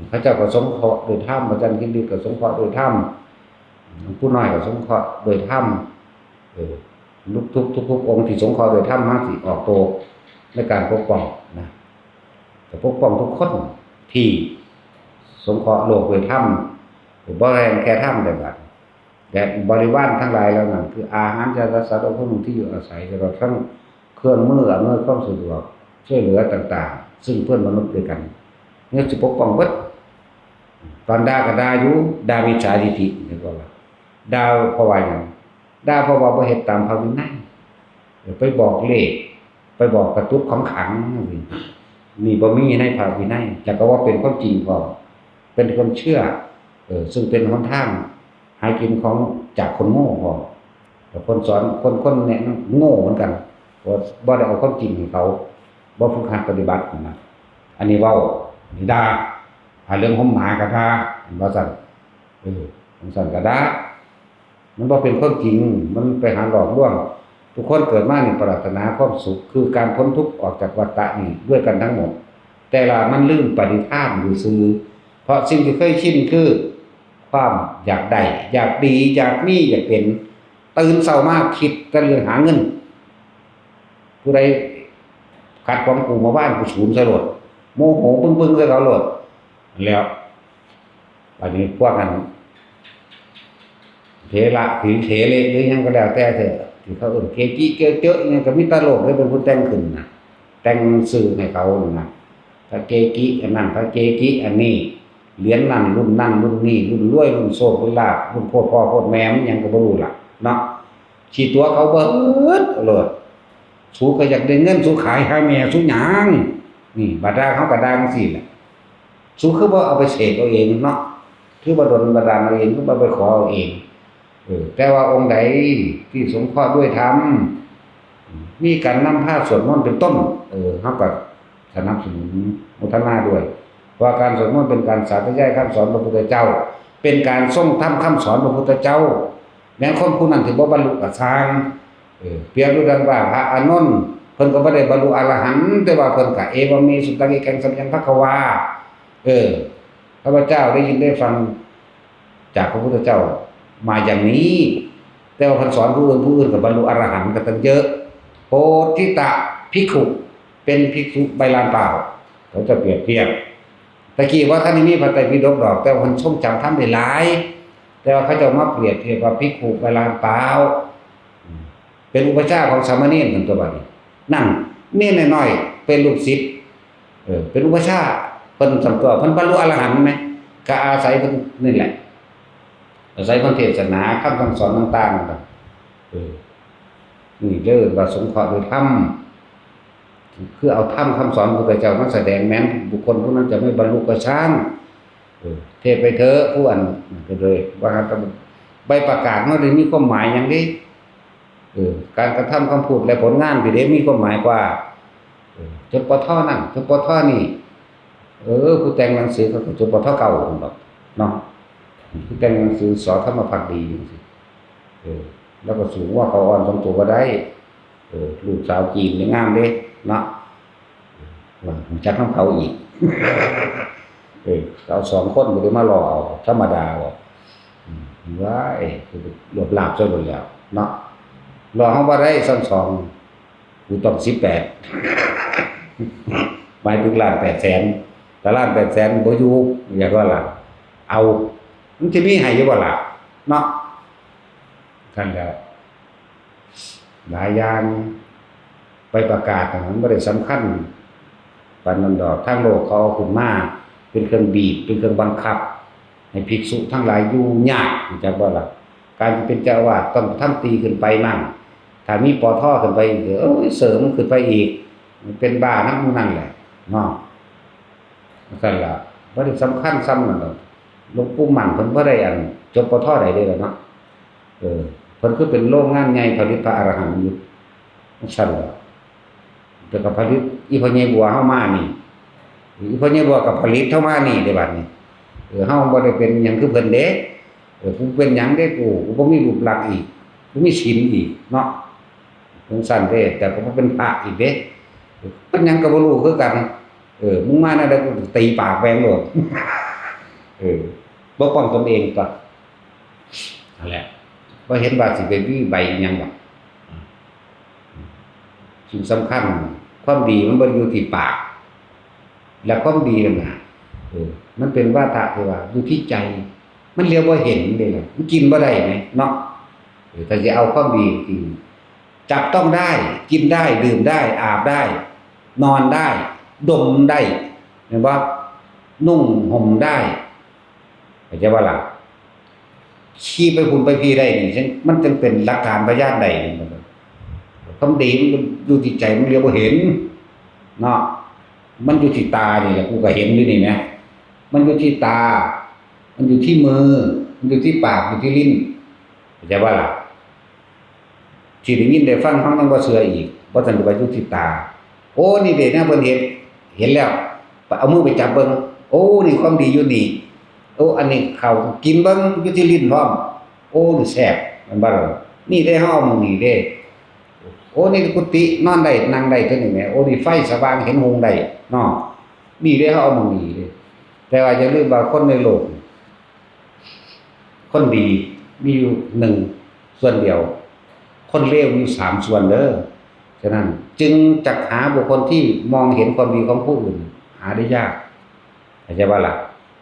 เขาเจ้าก็สงเคราะห์ด้วยธรรม อาจารย์คึกฤทธิ์ก็สงเคราะห์ด้วยธรรม หลวงปู่น้อยก็สงเคราะห์ด้วยธรรม เออ ทุกๆ ทุกๆองค์ที่สงเคราะห์ด้วยธรรม เฮาสิออกโตในการปกป้องนะ ก็ปกป้องทุกคนที่สงเคราะห์โลกด้วยธรรม บ่แม่นแค่ธรรมเด้บัด และบริวารทั้งหลายเหล่านั้น คืออาหาร ยารักษาโรค เครื่องนุ่ง ที่อยู่อาศัย ตลอดทั้งเครื่องมืออำนวยความสะดวก ช่วยเหลือต่างๆ ซึ่งเพื่อนมนุษย์ด้วยกัน เนี่ยสิปกป้องเบิด ตอนด่าก็ด่าอยู่ ด่ามิจฉาทิฏฐิ เห็นบ่ล่ะ ด่าเพราะว่าหยัง ด่าเพราะว่าบ่เฮ็ดตามพระวินัย เออ ไปบอกเลข ไปบอกกระตุกของขลัง นี่บ่มีในพระวินัย แล้วก็ว่าเป็นความจริงพร้อม เป็นความเชื่อ เออ ซึ่งเป็นหนทางหากินของ จากคนโง่พร้อม แต่คนสอน คน คนแนะนำโง่เหมือนกัน เพราะบ่ได้เอาความจริงให้เขา บ่ฝึกหัดปฏิบัตินะ อันนี้เว้า นี่ด่า อ่า เรื่องห่มหมาก็ด่า เห็นบ่ซั่น เออ จั่งซั่นก็ด่า มันบ่เป็นความจริง มันไปหาหลอกลวง ทุกคนเกิดมานี่ปรารถนาความสุข คือการพ้นทุกข์ออกจากวัฏฏะนี่ด้วยกันทั้งหมด แต่ละมันลืมปณิธานอยู่ซื่อ เพราะสิ่งที่เคยชินคือความอยากได้ อยากดี อยากมี อยากเป็น ตื่นเช้ามาคิดแต่เรื่องหาเงิน ผู้ใดขัดของกูเมื่อวาน กูสูนใส่โลด โมโหบึ้งๆใส่เขาโลด แล้ว บัดนี้พวกนั้น เถระ ผีเถเร หรือหยังก็แล้วแต่เถอะ ที่เขาเอิ้นเกจิเกจิอิหยังก็มีแต่โลกเลยเป็นผู้แต่งขึ้นนะ แต่งชื่อให้เขานั่นนะ พระเกจิอันนั้น พระเกจิอันนี้ เหรียญนั่น รุ่นนั่น รุ่นนี้ รุ่นรวย รุ่นโชค รุ่นลาภ รุ่นโพดพ่อโพดแม่ มันหยังก็บ่รู้ล่ะ เนาะ สิตั๋วเขาเบิดโลด สูก็อยากได้เงิน สูขายหาแม่สูหยัง นี่บาดาลเขากะด่าจั่งซี้แหละ สูคือบ่เอาไปเสกเอาเองเนาะ คือบ่ดลบันดาลเอาเอง คือบ่ไปขอเอาเอง เออ แต่ว่าองค์ใดที่สงเคราะห์ด้วยธรรม มีการนำพาสวดมนต์เป็นต้น เออ เฮาก็สนับสนุนโมทนาด้วย เพราะว่าการสวดมนต์เป็นการสาธยายคำสอนพระพุทธเจ้า เป็นการทรงทำคำสอนพระพุทธเจ้า แม้นคนผู้นั้นถือว่าบรรลุกะซ่าง เออ เปรียบอยู่ดังว่าพระอานนท์ เพิ่นก็บ่ได้บรรลุอรหันต์ แต่ว่าเพิ่นก็ เอวะเม สุตัง เอกัง สะมะยัง ภะคะวา เออ ข้าพเจ้าได้ยินได้ฟังจากพระพุทธเจ้ามาอย่างนี้ แต่ว่าเพิ่นสอนผู้อื่น ผู้อื่นก็บรรลุอรหันต์กันตั้งเยอะ โพธิตะภิกขุ เป็นภิกษุใบลานเปล่า เขาจะเปรียบเทียบ ตะกี้ว่าท่านมีพระไตรปิฎกดอก แต่ว่าเพิ่นทรงจำธรรมได้หลาย แต่ว่าเขาเจ้ามาเปรียบเทียบว่าภิกขุใบลานเปล่า เป็นอุปัชฌาย์ของสามเณรนั่นตัวบัดนี้ นั่น เณรน้อยๆ เป็นลูกศิษย์ เออ เป็นอุปัชฌาย์ เพิ่นสำตัว เพิ่นบรรลุอรหันต์ไหม ก็อาศัยเพิ่นนี่แหละ อาศัยเพิ่นเทศนา คำสั่งสอนต่างๆนั่นแหละ เออ นี่เรียกว่าสงเคราะห์โดยธรรม คือเอาธรรมคำสอนพระพุทธเจ้ามาแสดง แม้นบุคคลผู้นั้นจะไม่บรรลุก็ช่าง เออ เทศไปเถอะ ผู้อัน ก็เลยว่ากัน ใบประกาศมันได้มีความหมายหยังเด้ เออ การกระทำคำพูดและผลงานที่ได้มีความหมายกว่า เออ จบปทนั่น จบปทนี่ เออ ผู้แต่งหนังสือเขาก็จบปทเก่าหั่นดอกเนาะ ผู้แต่งหนังสือ ส.ธรรมภักดีจั่งซี้ เออ แล้วก็สูงว่าเขาอ่อนสองตัวก็ได้ เออ ลูกสาวจีนนี่งามเด้เนาะ ว่ารู้จักนำเขาอีก เออ เขาสองคนบ่ได้มาหล่อเอาธรรมดาหรอก อืม ว้าย รวบลาบซะหมดแล้วเนาะ หล่อเฮาบ่ได้ซ้ำสอง กูต้องสิบแปด หมายถึงล้านแปดแสน แต่ล้านแปดแสนบ่อยู่ อยากว่าล่ะ เอา มันสิมีให้อยู่บ่ล่ะ เนาะ นั่นแหละ หลายอย่าง ไปประกาศน่ะมันบ่ได้สำคัญปานนั้นดอก ทางโลกเขาเอาขึ้นมา เป็นเครื่องบีบ เป็นเครื่องบังคับ ให้ภิกษุทั้งหลายอยู่ยาก รู้จักบ่ล่ะ การสิเป็นเจ้าอาวาสต้องทำตีขึ้นไปมั่ง ถ้ามี ป.ท. ขึ้นไปอีก เอ้ย เสริมขึ้นไปอีก มันเป็นบ้านำหมู่นั่นแหละ เนาะ จั่งซั้นล่ะ บ่ได้สำคัญส่ำนั่นดอก หลวงปู่มั่นเพิ่นบ่ได้อัน จบ ป.ท. ใดเด้ล่ะเนาะ เออ เพิ่นคือเป็นโรงงานใหญ่ผลิตพระอรหันต์อยู่ จั่งซั้นล่ะ แต่ก็ผลิตอีพ่อใหญ่บัวเฮามานี่ อีพ่อใหญ่บัวก็ผลิตเฮามานี่เด้บัดนี้ เออ เฮาบ่ได้เป็นหยังคือเพิ่นเด้ เออ กูเป็นหยังเด้กู กูบ่มีรูปลักษณ์อีก กูมีศีลอีกเนาะ จั่งซั้นเด้ แต่ก็บ่เป็นพระอีกเด้ เป็นหยังก็บ่รู้คือกัน เออ มึงมาแนวใดกูตีปากแหว่งโลด เออ บ่ป้องตนเองตั๊ว นั่นแหละ บ่เห็นว่าสิไปมีใบอิหยังดอก สิ่งสำคัญ ความดีมันบ่ได้อยู่ที่ปาก และความดีนั่นน่ะ เออ มันเป็นวาทะที่ว่าอยู่ที่ใจ มันเหลียวบ่เห็นเด้ล่ะ มันกินบ่ได้แหมเนาะ เออ ถ้าสิเอาความดีจริง จับต้องได้ กินได้ ดื่มได้ อาบได้ นอนได้ ดมได้ แม่นบ่ นุ่งห่มได้ เข้าใจบ่ล่ะ ขี่ไปพุ้นไปพี้ได้นี่ จั่ง มันจั่งเป็นหลักฐานพยานได้นี่ ความดีมันอยู่ที่ใจ มันเหลียวบ่เห็น เนาะ มันอยู่ที่ตานี่แหละ กูก็เห็นอยู่นี่แหม มันอยู่ที่ตา มันอยู่ที่มือ มันอยู่ที่ปาก อยู่ที่ลิ้น เข้าใจบ่ล่ะ ที่ได้ยินได้ฟัง เฮายังบ่เชื่ออีก บ่ทันได้ว่าอยู่ที่ตา โอ้ นี่เด้ แนวเพิ่นเฮ็ด เห็นแล้ว เอามือไปจับเบิ่ง โอ้ นี่ความดีอยู่นี่ โอ้ อันนี้ข้าวกินเบิ่ง อยู่ที่ลิ้นพร้อม โอ้ นี่แซ่บ แม่นบ่ล่ะ นี่เด้ เฮาเอาหม่องนี้เด้ โอ้ นี่กุฏินอนได้ นั่งได้ตัวนี้แหม โอ้ นี่ไฟสว่าง เห็นหุงได้เนาะ นี่เด้ เฮาเอาหม่องนี้เด้ แต่ว่าอย่าลืมว่าคนในโลก คนดีมีอยู่หนึ่งส่วนเดียว คนเลวมีอยู่สามส่วนเด้อ ฉะนั้นจึงจักหาบุคคลที่มองเห็นความดีของผู้อื่น หาได้ยาก เข้าใจบ่ล่ะ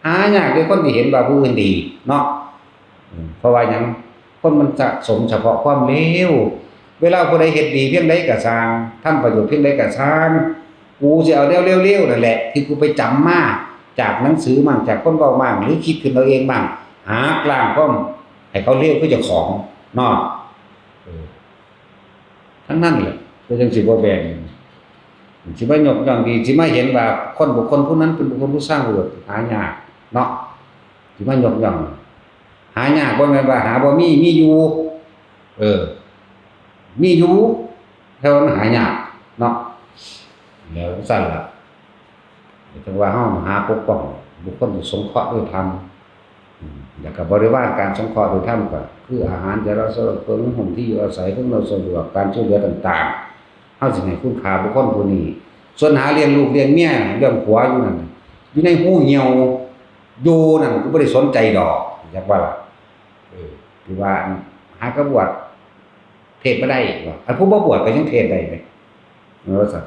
หายากเด้อคนที่เห็นว่าผู้อื่นดีเนาะ อืม เพราะว่าหยัง คนมันสะสมเฉพาะความเลว เวลาผู้ใดเฮ็ดดีเพียงใดก็ซ่าง ทำประโยชน์เพียงใดก็ซ่าง กูสิเอาแนวเลวๆนั่นแหละ ที่กูไปจำมาจากหนังสือมั่ง จากคนเว้ามั่ง หรือคิดขึ้นเอาเองมั่ง หักล้างความให้เขาเลวคือเจ้าของเนาะ เออ ทั้งนั้นแหละ ก็จั่งสิบ่แบ่ง สิมายกย่องดี สิมาเห็นว่าคนบุคคลผู้นั้นเป็นบุคคลผู้สร้างประโยชน์ หายากเนาะ สิมายกย่อง หายาก บ่แม่นว่าหาบ่มี มีอยู่ เออ มีอยู่ แต่ว่ามันหายากเนาะ แล้วจั่งซั้นล่ะ จั่งว่าเฮาหาปกป้องบุคคลที่สงเคราะห์ด้วยธรรม อืม แล้วก็บริวารการสงเคราะห์ด้วยธรรมก็คืออาหาร ยารักษาโรค เครื่องนุ่งห่ม ที่อยู่อาศัย เครื่องอำนวยสะดวก การช่วยเหลือต่างๆ เฮาสิให้คุณค่าบุคคลผู้นี้ ส่วนหาเลี้ยงลูกเลี้ยงเมีย เลี้ยงผัวอยู่นั่นน่ะ อยู่ในหูเหี่ยว อยู่นั่นก็บ่ได้สนใจดอก จักว่าล่ะ เออ ที่ว่าหากะบวช เทศน์บ่ได้ว่า อันผู้บ่บวชก็ยังเทศน์ได้เด้ แม่นบ่ซั่น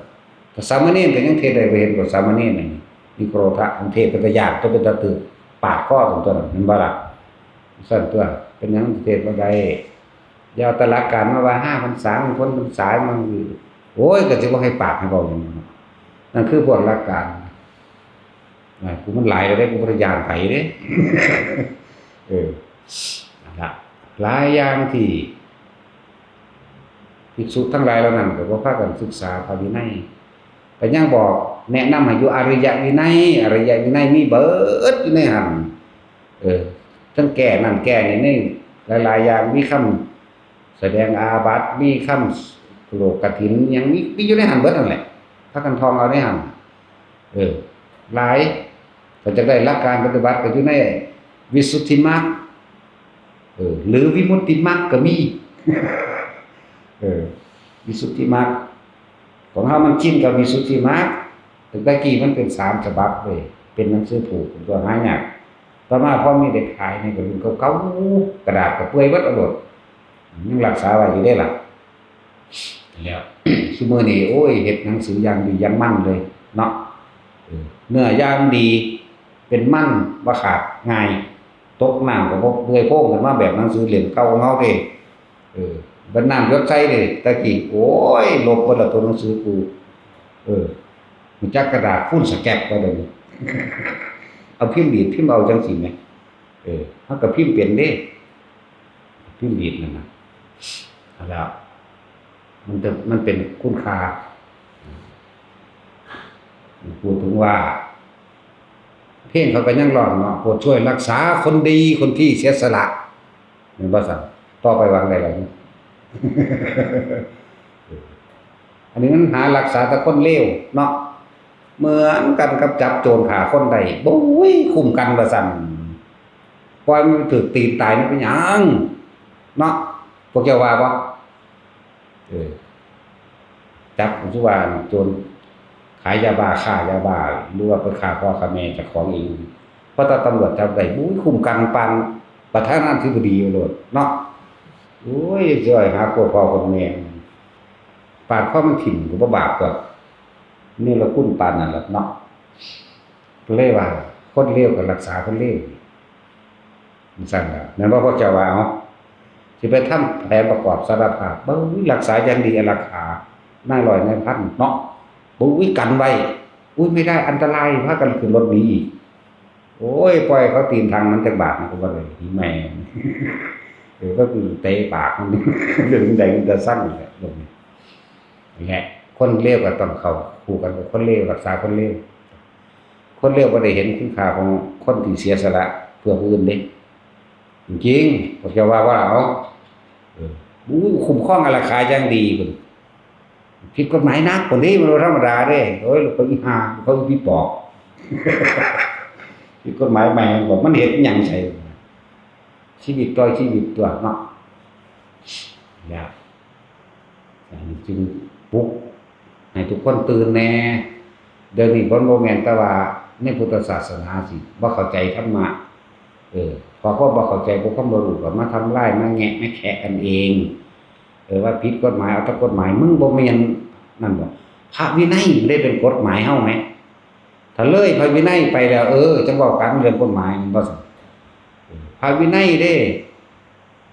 แต่สามเณรก็ยังเทศน์ได้ บ่เห็นบ่ สามเณรนั่น นิโครธะ อันเทศน์เป็นตาย้าน ตัวเป็นตาตึก ปาดคอซั่นตัวนั้น แม่นบ่ล่ะ ซั่นตัว เป็นหยังเทศน์บ่ได้ อย่าเอาแต่หลักการมาว่าห้าพรรษา มันพ้นพรรษา มัน โอ้ย ก็สิบ่ให้ปากให้เว้าหยัง นั่นคือพวกหลักการ อ่า กูมันหลายแล้วเด้ กูบ่ได้ย้านไผเด้ เออ นั่นล่ะ หลายอย่างที่ ภิกษุทั้งหลายเหล่านั้นก็บ่พากันศึกษาพระวินัย ก็ยังบอกแนะนำให้อยู่อริยวินัย อริยวินัยมีเบิดอยู่ในหั่น เออ ทั้งแก้นั่นแก้นี่ ในหลายๆอย่าง มีคำแสดงอาบัติ มีคำโลกกฐิน หยังมี มีอยู่ในหั่นเบิดนั่นแหละ พากันท่องเอาในหั่น เออ หลาย ถ้าจะได้หลักการปฏิบัติก็อยู่ในวิสุทธิมรรค เออ หรือวิมุตติมรรคก็มี เออ วิสุทธิมรรค ของเฮามันชินกับวิสุทธิมรรค แต่กี้มันเป็นสามฉบับเว้ย เป็นหนังสือผูก ตัวหายาก ต่อมาพอมีได้ขายนี่ก็รุ่นเก่าๆ กระดาษก็เปื่อยเบิดเอาโลด ยังรักษาไว้อยู่เด้ล่ะ แล้ว ซุมื้อนี้ โอ้ย เฮ็ดหนังสืออย่างดีอย่างมันเลยเนาะ เออ เนื้ออย่างดี เป็นมัน บ่ขาดง่าย ตกน้ำก็บ่เปื่อยโพงขึ้นมาแบบหนังสือเล่มเก่าของเฮาเด้ เออ บัดน้ำหยดใส่เด้ แต่กี้ โอ้ย ลบเบิดละตัวหนังสือกู เออ รู้จักกระดาษ foolscap บ่เดี๋ยวนี้ เอาพิมพ์ดีดพิมพ์เอาจั่งซี้แหม เออ เฮาก็พิมพ์เป็นเด้ พิมพ์ดีดนั่นน่ะ แล้ว มันจะ มันเป็นคุณค่า พูดถึงว่า เพลงเขาก็ยังร้องเนาะ โปรดช่วยรักษาคนดี คนที่เสียสละ แม่นบ่ซั่น ต่อไปว่าจั่งใดล่ะนี่ อันนี้มันหารักษาแต่คนเลวเนาะ เหมือนกันกับจับโจรฆ่าคนได้ โอ้ย คุ้มกันว่าซั่น ปล่อยมันถืกตีนตายมันเป็นหยัง เนาะ พวกเจ้าว่าบ่ เออ จับ สมมุติว่าโจรขายยาบ้า ค้ายาบ้า หรือว่าไปฆ่าพ่อฆ่าแม่เจ้าของเอง พอตำรวจจับได้ บุ้ย คุ้มกันปานประธานาธิบดีโลดเนาะ โอ้ย สิให้หาโคตรพ่อโคตรแม่ ปาดคอมันถิ่มก็บ่บาปตั๊ว เนรคุณปานนั้นล่ะเนาะ ก็เลยว่า คนเลวก็รักษาคนเลว จั่งซั้นล่ะ แม่นบ่ พวกเจ้าว่า เอ้า สิไปทำแผนประกอบสารภาพ เบิ่ง รักษาอย่างดีอารักขา นายร้อยนายพันเนาะ บุ้ย กันไว้ อุ้ย ไม่ได้ อันตราย พากันขึ้นรถหนีอีก โอ้ย ปล่อยเขาตีนทังมันจักบาทนะ ก็บ่ได้ หนีแม่ง เออ ก็คือเตะปากมัน เรื่องใดมันจะสั้นแหละ ลงนี่ นี่แหละ คนเลวก็ต้องเข้าคู่กันกับคนเลว รักษาคนเลว คนเลวบ่ได้เห็นคุณค่าของคนที่เสียสละเพื่อผู้อื่นเด้ จริงๆ พวกเจ้าว่าว่าเอา เออ อู้ คุ้มครองอารักขาอย่างดีพุ้น ผิดกฎหมายหนักกว่านี้ มันบ่ธรรมดาเด้ โอ้ย เขาอีห่า เขาอีผีปอบ ผิดกฎหมายใหม่ มันบอกมันเฮ็ดอิหยังใส่ ชีวิตต่อชีวิตตั๊วเนาะ แล้ว อันนี้จึงปลุกให้ทุกคนตื่นแน่ เดี๋ยวนี้บ่ บ่แม่นแต่ว่าในพุทธศาสนาสิบ่เข้าใจธรรมะ เออ เพราะความบ่เข้าใจ เพราะความบ่รู้ ก็มาทำลาย มาแงะ มาแคะกันเอง เออ ว่าผิดกฎหมาย เอาแต่กฎหมาย มึงบ่แม่นนั่นบ่ พระวินัยมันได้เป็นกฎหมายเฮาไหม ถ้าเลยพระวินัยไปแล้ว เออ จั่งเว้ากันเรื่องกฎหมาย แม่นบ่ซั่น เออ พระวินัยเด้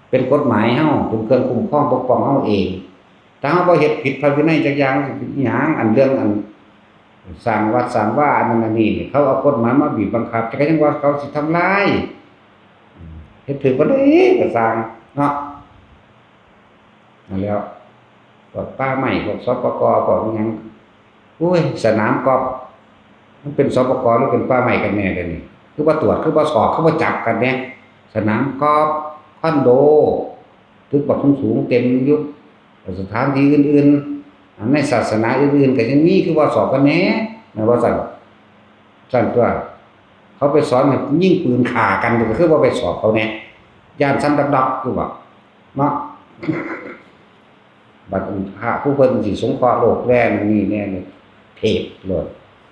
เป็นกฎหมายเฮา เป็นเครื่องคุ้มครองปกป้องเฮาเอง ถ้าเฮาบ่เฮ็ดผิดพระวินัยจักอย่าง สิเป็นอิหยัง อันเรื่องอันสร้างวัดสร้างวา อันนั้นอันนี้นี่ เขาเอากฎหมายมาบีบบังคับ แต่ก็ยังว่าเขาสิทำลาย เฮ็ดถืกบ่ได้ก็ซ่างเนาะ นั่นแหล้ว พวกป่าไม้ พวก สปก พวกอิหยัง โอ้ย สนามกอล์ฟ มันเป็น สปก หรือเป็นป่าไม้กันแน่เดี๋ยวนี้ คือบ่ตรวจ คือบ่สอบ คือบ่จับกันเนี่ย สนามกอล์ฟ คอนโด ตึกบักสูงๆ เต็มอยู่ สถานที่อื่นๆ อันในศาสนาอื่นๆ ก็ยังมี คือบ่สอบกันแน่ แม่นบ่ซั่น ซั่นตัว เขาไปสอนให้ยิงปืนฆ่ากัน ก็คือบ่ไปสอบเขาแน่ ย้านซ้ำดอกๆ อยู่บ่ เนาะ บัดพระผู้เพิ่นสิสงเคราะห์โลกแน่นี่แน่นี่ เทพโลด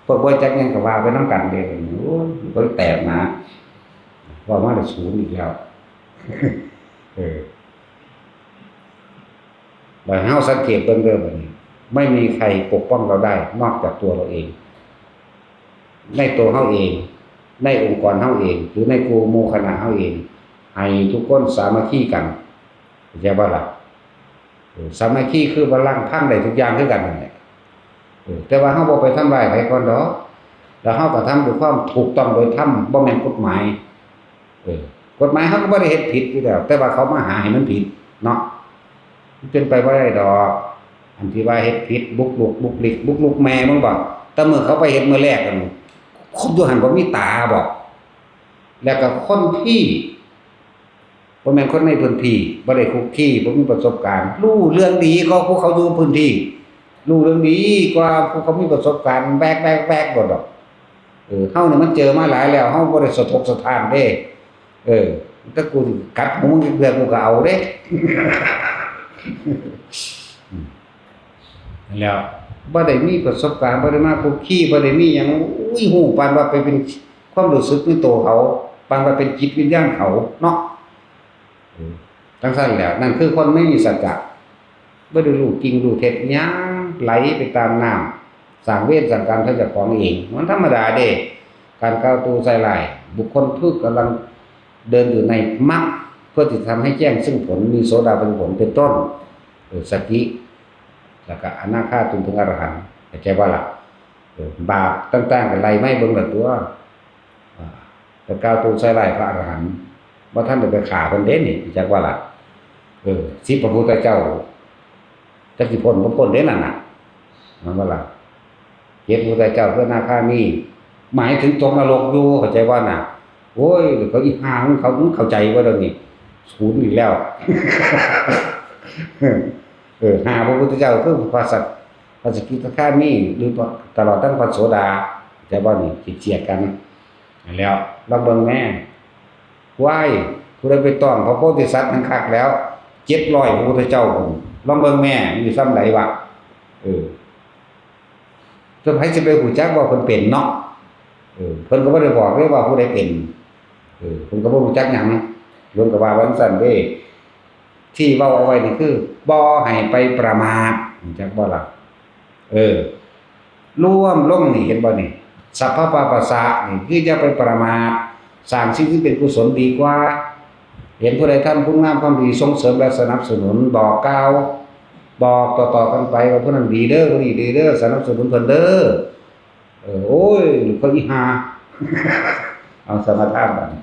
พวกบ่จักหยังก็ว่าไปนำกันเด้ โอ้ย บ่แตกหนา เว้ามาแล้วศูนย์อีกแล้ว เออ บัดเฮาสังเกตเบิ่งเด้อบัดนี้ ไม่มีใครปกป้องเราได้นอกจากตัวเราเอง ในตัวเฮาเอง ในองค์กรเฮาเอง หรือในกลุ่มหมู่คณะเฮาเอง ให้ทุกคนสามัคคีกัน เข้าใจบ่ล่ะ เออ สามัคคีคือพลัง พังได้ทุกอย่างคือกันนั่นแหละ เออ แต่ว่าเฮาบ่ไปทำร้ายไผก่อนดอก แล้วเฮาก็ทำด้วยความถูกต้องโดยธรรม บ่แม่นกฎหมาย เออ กฎหมายเฮาก็บ่ได้เฮ็ดผิดอยู่แล้ว แต่ว่าเขามาหาให้มันผิดเนาะ มันเป็นไปบ่ได้ดอก อันที่ว่าเฮ็ดผิด บุกรุก บุกริก บุกรุกแม่มึงบ่ แต่มื้อเขาไปเฮ็ดมื้อแรกนั่น คนอยู่หั่นบ่มีตาบ่ แล้วก็คนที่ บ่แม่นคนในพื้นที่ บ่ได้คลุกคลี บ่มีประสบการณ์ รู้เรื่องดีกว่าผู้เขาอยู่พื้นที่ รู้เรื่องดีกว่าผู้เขามีประสบการณ์ แบกๆๆโลดดอก เออ เฮานี่มันเจอมาหลายแล้ว เฮาบ่ได้สะทกสะท้านเด้ เออ ถ้ากูกัดหูมึงอีกเทื่อกูก็เอาเด้ อืม นั่นแหล้ว บ่ได้มีประสบการณ์ บ่ได้มาคลุกคลี บ่ได้มีหยัง อุ้ย ฮู้ปานว่าไปเป็นความรู้สึกในตัวเขา ปานว่าเป็นจิตวิญญาณเขาเนาะ เออ จั่งซั้นแหละ นั่นคือคนไม่มีสัจจะ บ่ได้รู้จริงรู้เท็จหยัง ไหลไปตามน้ำ สร้างเวรสร้างกรรมให้เจ้าของเอง มันธรรมดาเด้ การกล่าวตู่ใส่ร้าย บุคคลผู้กำลังเดินอยู่ในมรรค เพื่อที่จะทำให้แจ้งซึ่งผล มีโสดาปัตติผลเป็นต้น เออ สกิ แล้วก็อนาคาจนถึงอรหันต์ เข้าใจบ่ล่ะ เออ บาปต่างๆ ก็ไล่มาให้เบิ่งละตัว อ่า แต่กล่าวตู่ใส่ร้ายพระอรหันต์ บ่ทันได้ไปฆ่าเพิ่นเด้นี่ จักว่าล่ะ เออ สิบพระพุทธเจ้า จักสิพ้นบ่พ้นเด้นั่นน่ะ แม่นบ่ล่ะ เจ็ดพระพุทธเจ้าคืออนาคามี หมายถึงตกนรกอยู่ เข้าใจบ่น่ะ โอ้ย เขาอีห่าของเขา มึงเข้าใจบ่เดี๋ยวนี้ ศูนย์อีกแล้ว เออ ห้าพระพุทธเจ้าคือพระสัก พระสกิทาคามี หรือตลอดทั้งพระโสดา เข้าใจบ่นี่ เจียดกัน นั่นแหล้ว ลองเบิ่งแม่ ว้าย ผู้ใดไปต้องพระโพธิสัตว์นั่นคักแล้ว เจ็ดร้อยพระพุทธเจ้าพุ้น ลองเบิ่งแม่ มีส่ำใดวะ เออ แต่ไผสิไปรู้จักว่าเพิ่นเป็นเนาะ เออ เพิ่นก็บ่ได้บอกเด้ว่าผู้ใดเป็น เออ เพิ่นก็บ่รู้จักหยัง เพิ่นก็ว่าว่าจั่งซั้นเด้ ที่เว้าเอาไว้นี่คือ บ่ให้ไปประมาท รู้จักบ่ล่ะ เออ รวมลงนี่ เห็นบ่นี่ สัพพะปาปัสสะนี่ คืออย่าไปประมาท สร้างสิ่งที่เป็นกุศลดีกว่า เห็นผู้ใดทำคุณงามความดี ส่งเสริมและสนับสนุน บอกกล่าว บอกต่อๆกันไปว่าผู้นั้นดีเด้อ ผู้นี้ดีเด้อ สนับสนุนเพิ่นเด้อ เออ โอ้ย เขาอีห่า เอาสมาทานบัดนี้